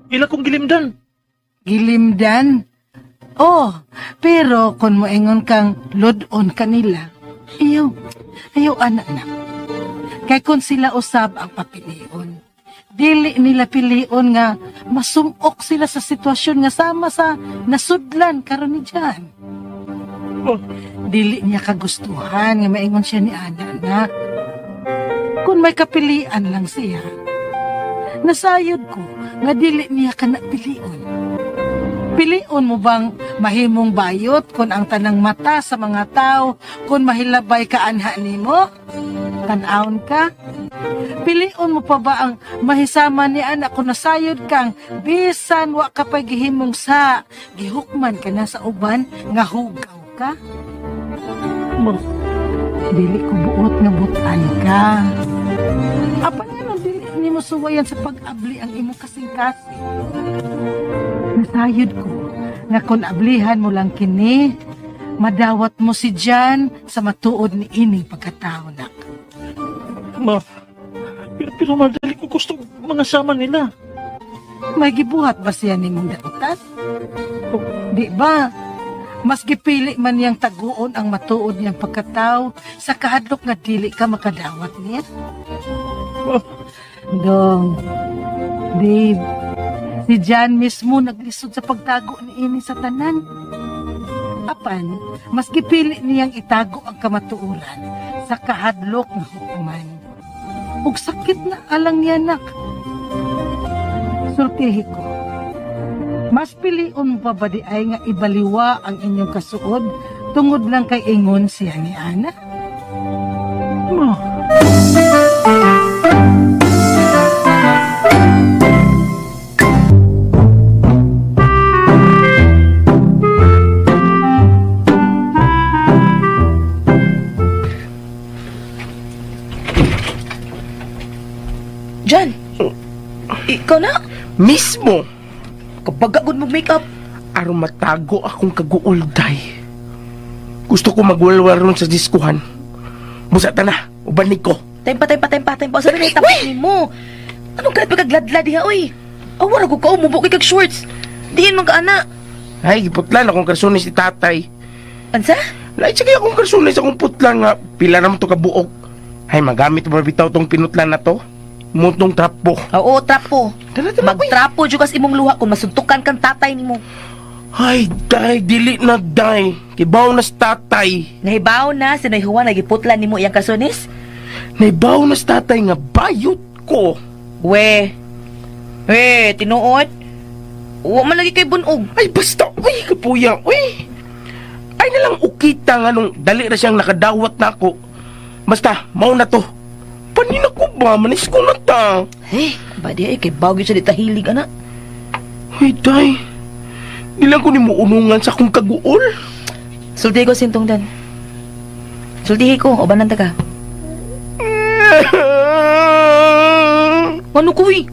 ila kong gilimdan. Gilimdan? Oh, pero kung moingon kang lud-on kanila, ayaw, ayaw anak na. Kay kung sila usab ang papilion, dili nila pilion nga masumok sila sa sitwasyon nga sama sa nasudlan karon ni Jan. Oh. Dili niya kagustuhan nga maingon siya ni ana na. Kung may kapilian lang siya, nasayod ko nga dili niya kana pilion. Pilion mo bang mahimong bayot kung ang tanang mata sa mga tao kung mahilabay ka anha nimo? Tan-awon ka? Pilion mo pa ba ang mahisama ni anak kung nasayod kang bisan wa ka pa gihimong sa gihukman ka na sa uban nga hugaw ka? Ma, Dili ko buot nga butan ka. Apan nga dili nimo suwayan sa pag-abli ang imong kasing-kasing. Nasayod ko nga kung ablihan mo lang kini, madawat mo si Jan sa matuod ni ining pagkatao nak. ma. Pero ma, dili ko gusto mga sama nila. May gibuhat ba siya nimong dautan? Di ba? Mas gipili man niyang taguon ang matuod niyang pagkatao sa kahadlok nga dili ka makadawat niya. Ma, Dong, Dave, si Jan mismo naglisod sa pagtago ni ini sa tanan. Apan, mas gipili niyang itago ang kamatuoran sa kahadlok nga hukuman. Ug sakit na alang niya, nak. Sultihi ko, mas pilion mo pa ba di ay nga ibaliwa ang inyong kasuod tungod lang kay ingon siya ni Ana? ma. Jan, ikaw na? Mismo! Kabaga gud mo makeup. Aron matago akong kaguulday. Gusto ko magwalwal ron sa diskuhan. Busa ta na, ubanig ko. Time pa, time pa, time pa, time pa. Sabi na itapos nimo. Anong ganit pagkagladlad diha, oy? Awara ko ka, umubo kay kag shorts. Diin man ka, ana. Ay, giputlan akong karsunis ni tatay. Ansa? Lain siya kaya akong karsunis akong putlan nga. Pila naman to kabuok. Ay, magamit mo bitaw tong pinutlan na to. Mutong trapo. Oo, trapo. Tara, tara, uy. Magtrapo jud kas imong luha kung masuntukan kang tatay nimo. Ay, day, dili na, day. Kibaw na sa tatay. Nahibaw na si Noy Juan nagiputlan nimo iyang kasunis? Naibaw na sa tatay nga bayot ko. We. We, tinuod. Wa man lagi kay bunog. Ay, basta. Uy, kapuya. Uy. Ay nalang ukita nga nung dali ra siyang nakadawat na ako. Basta, mau na to. Panina ko ba? Manis ko na ta. Eh, ba di ay kay bagyo siya di tahilig ana. Ay, day. Di lang ko ni mo unungan sa akong kaguol. Sulti ko sintong dan. Sultihi ko, ubanan ta ka. Ano ko eh?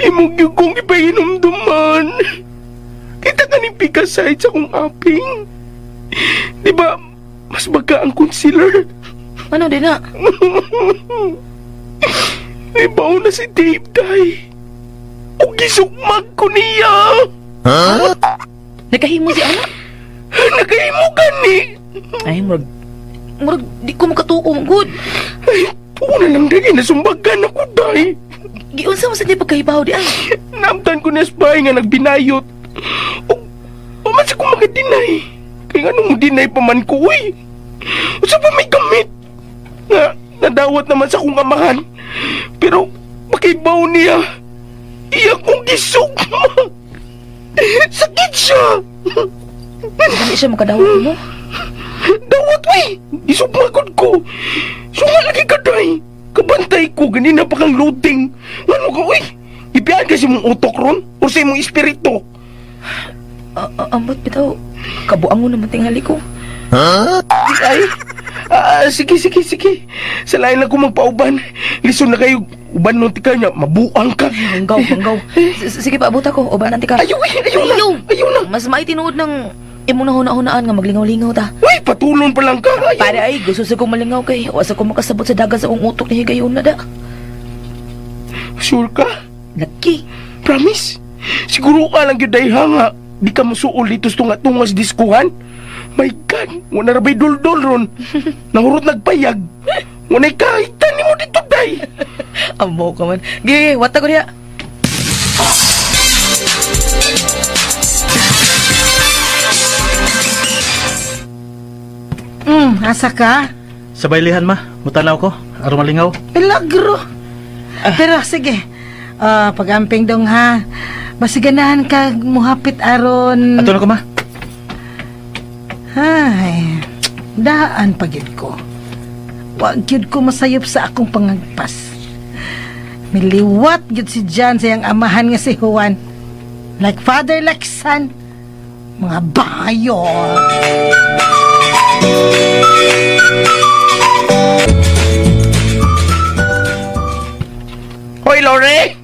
Imong gyud kong ipahinumduman. Kita ka ni Pikasay sa akong aping. Di ba, mas baga ang concealer. Ano din na? Ibaw na si Dave, day. O gisukmag ko niya. Huh? Nagkahimo si anak? Nagkahimo gani. Ay, murag... Murag, di ko makatuo, good. Ay, tuo na lang dali, nasumbagan ako, day. Giunsa mo sa di pagkahibaw di ay. Naamtan ko na sa bahay nga nagbinayot. O, paman sa ko makadinay. Kaya nga nung dinay pa man ko, uy. Usa pa may gamit. Nga, nadawat naman sa akong amahan. Pero, makibaw niya. Iya kong gisugma. Sakit siya. Dili siya makadawat mo. Dawat, uy. Gisugma gud ko. Sunga lagi ka, day. Kabantay ko, ganina pa kang loading. Ano ka, uy? Ipiyaan kasi mong utok ron o sa imong espiritu. Ambot bitaw, kabuang mo naman tingali ko. Ay, sige, sige, sige. Sa lain lang ko magpauban. Lison na kayo, uban nun tika niya, mabuang ka. Hanggaw, hanggaw. Sige, paabot ako. Uban nanti ka. Ayaw, eh, ayaw na, ayaw na. Mas maitinuod ng imong nahuna-hunaan nga maglingaw-lingaw ta. Uy, patulon pa lang ka. Ayaw. Pare ay, gusto sa kong malingaw kay wasa ko makasabot sa dagat sa akong utok ni higayon na da. Sure ka? Laki. Promise? Siguro ka lang yun ha nga. Di ka masuol dito sa tunga-tunga sa diskuhan. My God, wala na ba'y duldul ron? Nangurot nagpayag. Wala kahitan ni mo dito, day. Amo ka man. Gigi, wata ko diha. Asa ka? Sa baylihan ma, mutanaw ko, aron malingaw. Milagro. Pero sige, pag-amping dong ha. Masiganahan ka muhapit aron. Ato na ko ma. Ay, daan pa gyud ko. Wa gyud ko masayop sa akong pangagpas. Miliwat gyud si John sa iyang amahan nga si Juan. Like father, like son. Mga bayo. Hoy, Lore!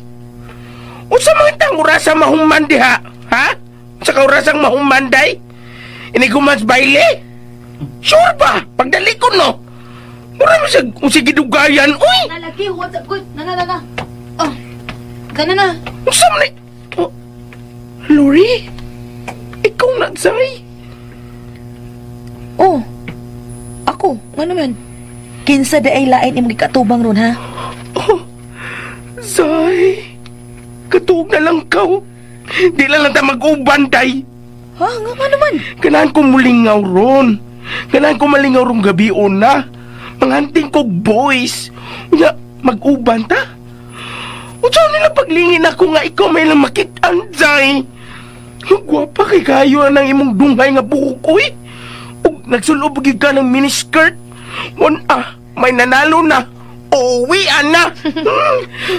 Unsa mga tang orasa mahuman diha? Ha? Unsa ka orasang mahuman, day? Iniguman sa baile? Sure ba? Pagdali ko, no? Mura mo sa kung sige dugayan, uy! Nalaki, what's up, good? Na, na, na, na. Oh, kana na. Unsa man ni... Oh, Lore? Ikaw na, Zay? Oh, ako, ngano man? Kinsa di ay lain imong gikatubang ron ha? Oh, Zay! Katuog na lang kaw. Di lang lang ta mag-uban, day. Ha, nga ngano man? Kailangan ko mulingaw ron. Kailangan ko malingaw rong gabi na. Manganting kog boys. Unya, mag-uban ta. Unsa nila paglingin ako nga ikaw may lang makit-an, Zay. Ang gwapa kay kayo ang imong dunghay nga buhok, uy. Ug nagsulob gyud ka ng miniskirt. Mon ah, may nanalo na. Uwian na.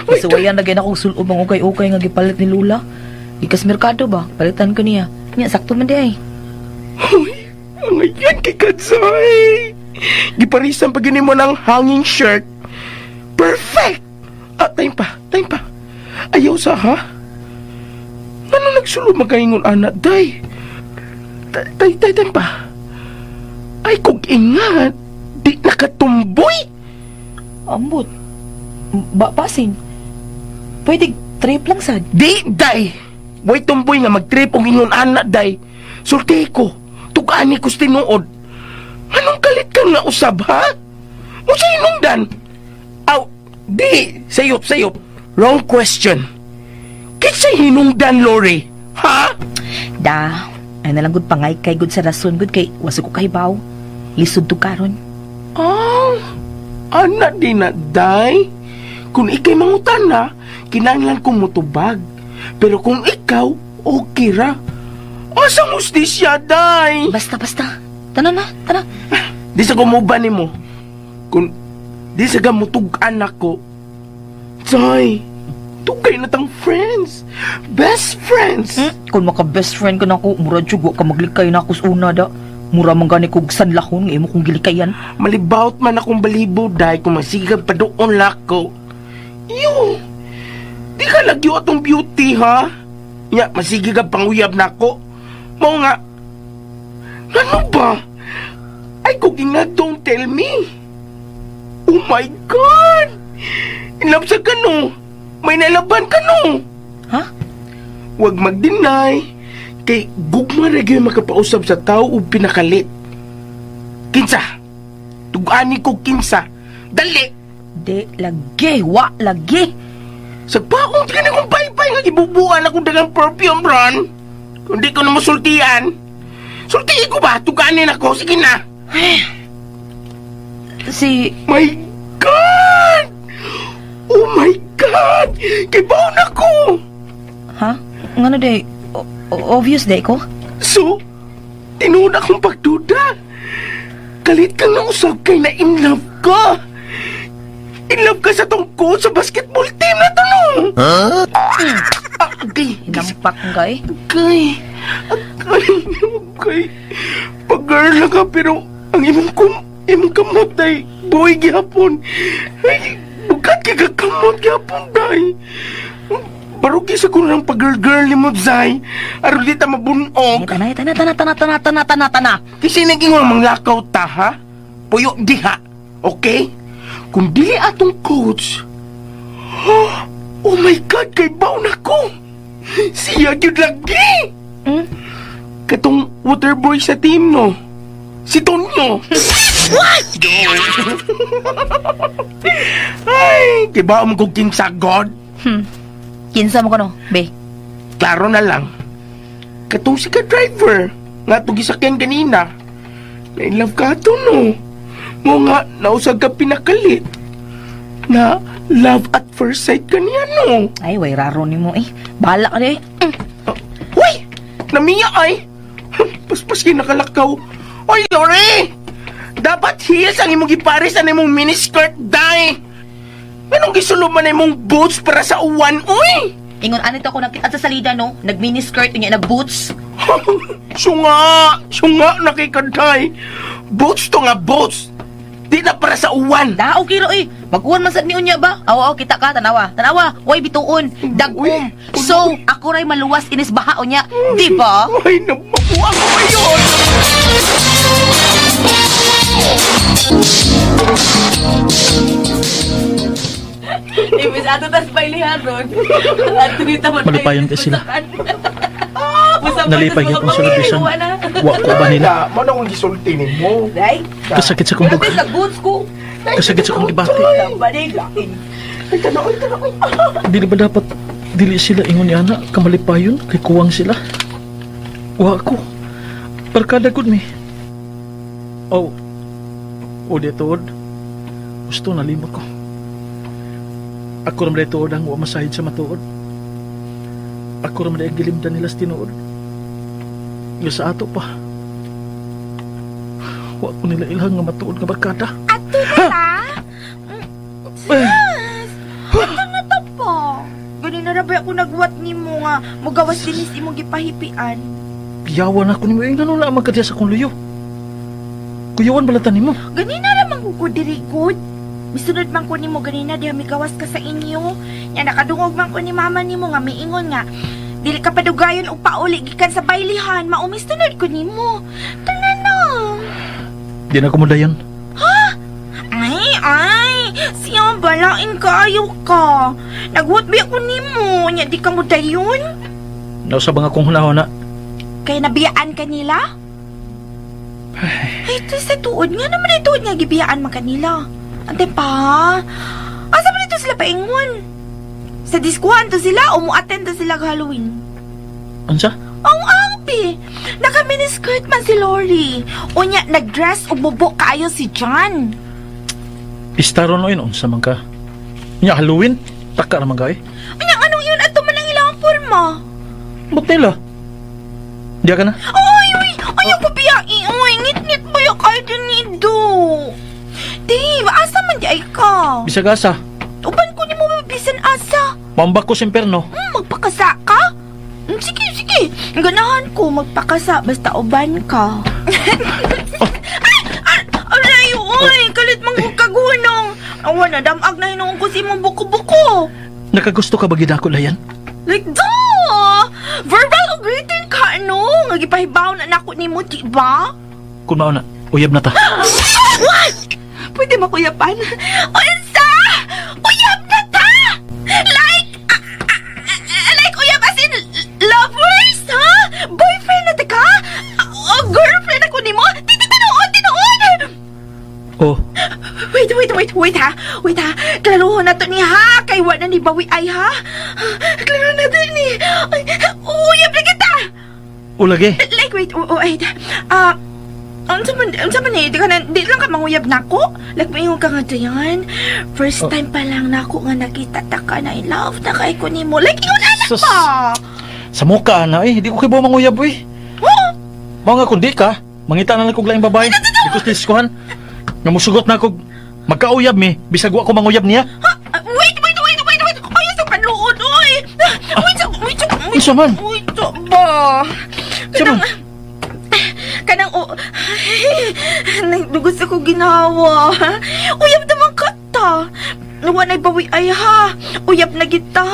Uy, Isuwayan na gayud akong sulob ang ukay-ukay nga gipalit ni Lula. Gikas merkado ba? Palitan ko niya. Nya sakto man di ay. Uy, ang ayan kay Katsay. Giparisan pa gini mo ng hanging shirt. Perfect! Ah, time pa, time pa. Ayaw sa ha? Ano nagsulod magkaingon ana, day? Tay, tay, time pa. Ay, kog ingat. Di nakatumboy. Ambot. Ba pasin. Pwede trip lang sad. Di, day. Way tumboy nga magtrip og ingon ana, day. Sulti ko. Tugani ko sa tinuod. Anong kalit kang nausab, ha? Unsa hinungdan? Aw, di. Sayop, sayop. Wrong question. Kinsa hinungdan, Lori? Ha? Da, ay nalang gud pangay kay gud sa rason gud kay wasa ko kahibaw. Lisod to karon. Ah, ana di na, day. Kung ikay mangutana, kinahanglan kong mutubag. Pero kung ikaw, okay ra. Asa hustisya, day? Basta basta. Tana na, tana. Di sa gumuban nimo. Kung di sa gamutug-an ako. Tay, tugay na tang friends. Best friends. Kung maka best friend ka nako, mura jud wa ka maglikay na ako sa una da. Mura man gani kog sanlahon nga imo kong gilikayan. Malibawt man akong balibo dahil kung masigag pa doon lako. Iyo! Di ka lagyo atong beauty, ha? Nya, masigig ang panguyab nako. Mao nga, ano ba? Ay, kung nga, don't tell me. Oh my God! In love sa ka, no? May nalaban ka, no? Ha? Huwag mag-deny. Kay gugma ra gyud makapausab sa tao ug pinakalit. Kinsa? Tug-ani ko kinsa. Dali! Di lagi, wa lagi. Sagpaon ka na kong baybay nga gibubuan akong dagang perfume ron. Kung di ko na masultian. Sultiin ko ba? Tuganin ako. Sige na. Si My God! Oh my God! Kibaw na ko! Ha? Ngano day? Obvious day ko? So, tinuod akong pagduda. Kalit kang nausap kay na in love ka. In love ka sa tungkol sa basketball team na to, no? Huh? Ah, okay. Hinampak ka eh. Agay. Agay. Agay. Pag-girl na ka, pero ang imong kum imong kamot day, boy gihapon. Ay, bukat kay kakamot gihapon day. Barugi sa kuno ng pag-girl-girl ni mo, Zay. Aron di ta mabunog. Ay, tanay, tanay, tanay, tanay, tanay, tanay, tanay, tanay. Kasi naging mga manglakaw ta, ha? Puyo diha. Okay? Kung dili atong coach, oh my God, kay baon ako! Siya gyud lagi! Hmm? Katong water boy sa team, no? Si Tonyo! What? Ay, kay baon mo kong kinsa, God. Kinsa mo ko no, be? Klaro na lang. Katong si ka-driver, nga itong gisakyan kanina. Na-in love ka ato, no? Mo nga, nausag ka pinakalit. Na love at first sight ka niya, no? Ay, way raro ni mo eh. Bahala ka eh. Uy! Namiya ay! Paspas kayo nakalakaw. Oy, Lori! Dapat heels ang imong gipares ang imong miniskirt, day! Anong gisulo man imong boots para sa uwan, uy? Ingon anito ako nakita sa salida no, nag miniskirt unya nag boots. Syunga! Syunga nakikaday! Boots to nga boots! Di na para sa uwan! Da okay ro eh. Mag-uwan man sad ni unya ba? Aw aw kita ka tanawa. Tanawa, way bituon, dagom. So, ako ray maluwas inis baha unya, di ba? Ay, namabuang ko ngayon! Ibis ato tas bailihan ron. Ato ni tamad. Malipayon kay sila. Nalipay gyapon sila bisan wa ko ba nila. Mo na akong gisulti nimo. Day, Kasakit sa kong pero dughan. sa boots ko. Kasakit sa kong gibati. Balay lain. Ay, tanaw, ay, tanaw, ay. Dili ba dapat dili sila ingon ni ana kamalipayon kay kuwang sila? Wa ko. Barkada gud mi. Oh. O di tuod. Gusto nalimot ko. Ako ra man tuod ang wa masahid sa matuod. Ako ra man ang gilimdan nila sa tinuod. Nga sa ato pa. Wa ko nila ilhang nga matuod nga barkada. Ato na ta? Sus! Ato na ta pa. Ganina ra ba ako nagwat nimo nga mugawas dinis imong gipahipian. Piyawan ako nimo ingano na man kadya sa akong luyo. Kuyawan balatan nimo. Ganina ra man ko diri good. Misunod man ko nimo ganina diha migawas ka sa inyo. Nya nakadungog man ko ni mama nimo nga miingon nga dili ka padugayon og pauli gikan sa baylihan, maumistunod ko nimo. Tanan na. Di na ko mo dayon. Ay, ay, siya balain kaayo ka. Nagwat ba ako nimo, nya di ka mo dayon? Nausa ba nga akong hunahuna? Kaya nabiyaan ka nila? Ay, ito sa tuod nga naman ay tuod nga gibiyaan man kanila. Ante pa, asa man ito sila paingon? Sa diskuhan to sila o mu-attend to sila og Halloween? Unsa? Ang angpi! Naka-miniskirt man si Lori. Unya, nag-dress o bubo kaayo si John. Pista ron oy unsa man ka? Nya Halloween? Taka ra man ka eh. Unya, anong yun? Ato man ang ilang forma. Ba't nila? Diya ka na? Ay, uy! Ayaw ko biyain! Uy, ngit-ngit ba yung kayo din nido? Dave, asa man di ay ka? Bisag asa. Uban ko ni mo mabisan asa. Pambak ko sa imperno. Magpakasa ka? Sige, sige. Ganahan ko magpakasa basta uban ka. Ay! Aray, uy! Kalit mang kagunong. Awa na, damag na hinuon ko si imong buko-buko. Nakagusto ka ba gid ako layan? Like, duh! Verbal o greeting ka, no? Nga gipahibaw na nako nimo, di ba? Kun mao na, uyab na ta. What? Pwede makuyapan? Unsa? Uyab na ta! Like, like uyab as in lovers, ha? Boyfriend? bawi ay ha. Klaro na din ni. Ay, uyab na kita. Ulagi. Like wait, oh, wait. Ah, unsa man ni, di ka na, di lang ka manguyab nako. Like maingon ka nga Dayan. First time pa lang nako nga nakita ta ka na in love na kay ko nimo. Like ingon anak Sus. pa. Sa muka na eh, di ko kay manguyab eh. Mao nga kundi ka, mangita na lang kog laing babae. Dito sa diskuhan. Nga musugot na kog magkauyab mi, bisag wa ko manguyab niya. Ah, wait, wait, wait, wait, wait. Ay, sa panluod, oy. Wait, sa, wait, sa, wait, Unsa man? Wait, sa, ba? Unsa man? Kanang, oh, nagdugos ako ginawa. Uyab naman kata. Nawa na'y bawi ay ha. Uyab na kita.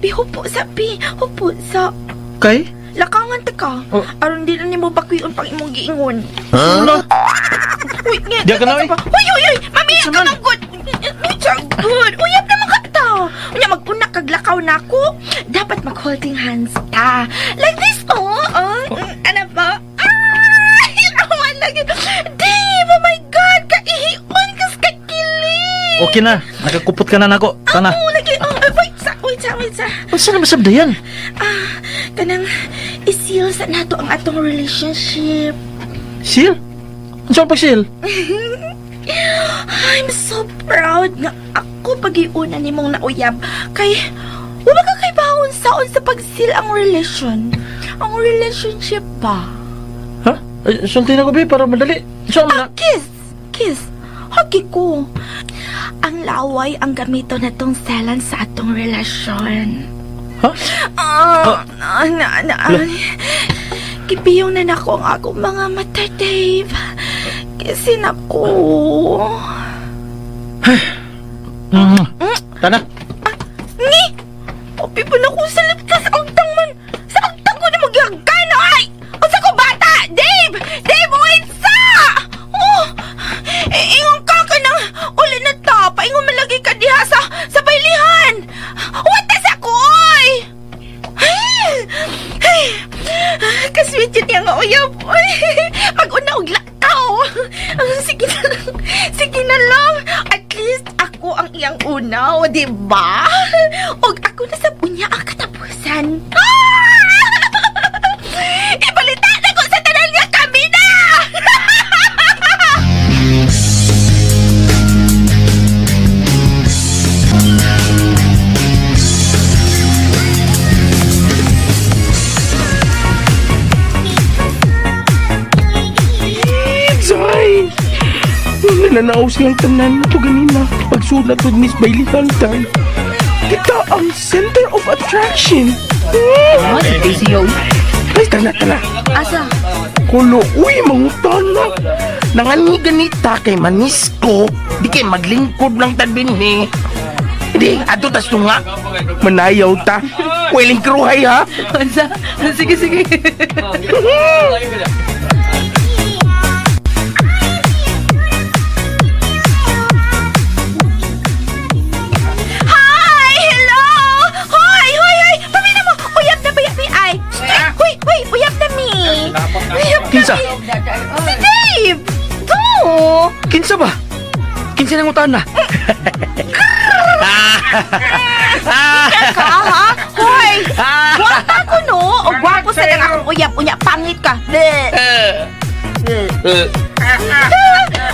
Bi, hupo sa, bi, hupo sa. Kay? Lakangan ta ka. Oh. Aron di na nimo bakwion pang imong giingon. Huh? Uy, nga. Diya ka na, oy. Uy, uy, uy! Mami, Unsa ka man? nang good. Uy, siya good. Uyab naman ka ta. Unya, mag-una kag lakaw na ako. Dapat mag-holding hands ta. Like this, oh. Oh, ano ba? Ay, awan lagi. Dave, oh my God! Kaihion kas kakilig. Okay na, nakakupot ka na nako. Tana. Oh, lagi. Oh, eh, wait sa, wait sa, wait sa. Unsa na masabdayan? Ah, kanang isil sa nato ang atong relationship. Seal? Unsa ang pag-seal? I'm so proud nga ako pagiuna nimong nauyab kay wala ka kay baon saon sa pagsil ang relation. Ang relationship ba? Ha? Ay, sulti na ko bi para madali. Unsa man na? Ah, kiss! Kiss! Hagi ko. Ang laway ang gamito na tong selan sa atong relasyon. Ha? Ah, ah, na, na, Ala. Gipiyong na nako ang akong mga mata, Dave. Kasi nako. Mm. Tana. Ni! Opi pa na ko sa liptas. Ang tang man! Sa ang tang ko na magyagkano! Ay! Unsa ko bata! Dave! Dave, wait sa! Oh! Eh, ingon ka ka ng uli na ta. Paingon malagi ka diha sa baylihan. What sa ko, oy! Ay! Ay! Kasweet yun niya nga uyab. Oy! Mag-una og lakaw. Sige na lang. Sige na lang. At least ako ang iyang una, o di ba? Og ako na sa unya ang katapusan. Ah! Ibalita na ko sa tanan nga kami na! Zay! Nananaw silang tanan to ganina. Pagsulat to Miss Bailey Tantan. Kita ang center of attraction. Ah, si PCO. Ay, tana, tana. Asa? Kulo, uy, mangutana. Nangani ganita kay Manisko, di kay maglingkod ng tabinhi. Hindi, ato tas tunga. Manayaw ta. Wiling kruhay ha. Unsa? Sige, sige. Hi! Hello! Hoy! Hoy! Hoy! Pamina mo! Uyab na ba mi ay? Hoy! Hoy! Uyab na mi! Uyab na Kinsa? mi! Si Dave! Do! Kinsa ba? Kinsa nang utana? Ka ha? Hoy! Gwapa ko no! O gwapo sa lang akong uyab. Unya, pangit ka. Bleh.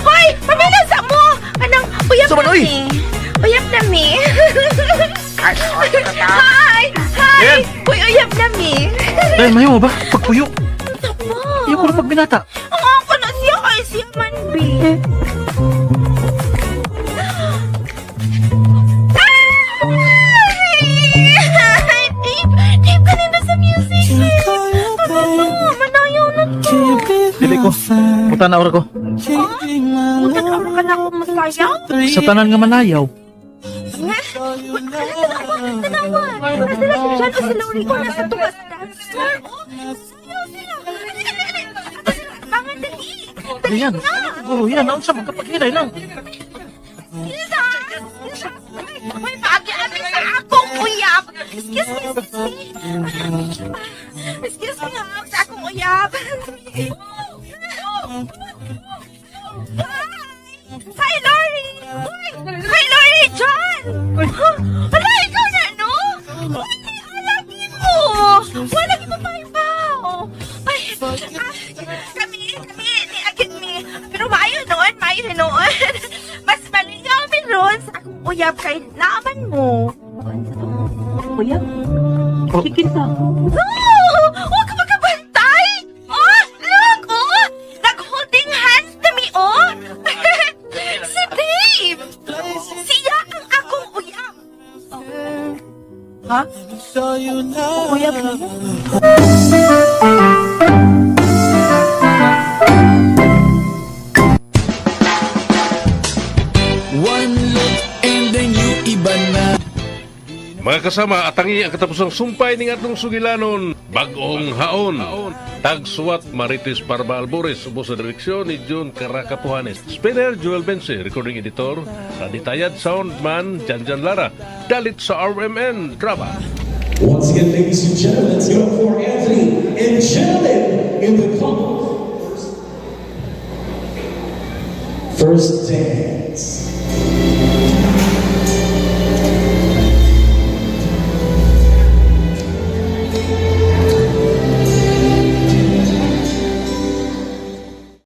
Hoy! Pamina sa mo! Anong uyab Sa man, na oy? mi? Uyab na mi? Hi! Hi! Hoy, uyab na mi! Dahil mayo mo ba? Pagpuyo. Tama. Iyo ko na pagbinata. Ang ako na siya kay siya man, be. Ay! Dave! Dave, kanina sa music! Ano to? Manayaw na to. Dili ko. Puta na ora ko. Buta ka ka na ako masayaw? Sa tanan nga manayaw. Nga? Tanawa! Tanawa! Nasa si John o si Lori ko nasa tunga sa dance floor. Oh, sayaw sila. Dali, dali, dali. Bangan, dali. Dali Ayan. na. Oh, yan. Ang sa magkapaghinay lang. Isa! Uy, paagi-abi sa akong uyab! Excuse me, excuse me. Excuse me, ha? Sa akong uyab. Hi! Hi, Lori! Hi, Lori! John! Hala, ikaw mo. Mga kasama, atangi ang katapusang sumpay ning atong sugilanon, Bagong Haon. Tagsuwat Marites Parba Albores, ubos sa direksyon ni June Caracapuhanes. Spinner Joel Bense, recording editor, Raditayad Soundman, Janjan Lara. Dalit sa RMN Drama. Once again, ladies and gentlemen, let's go for Anthony and Gentlemen in the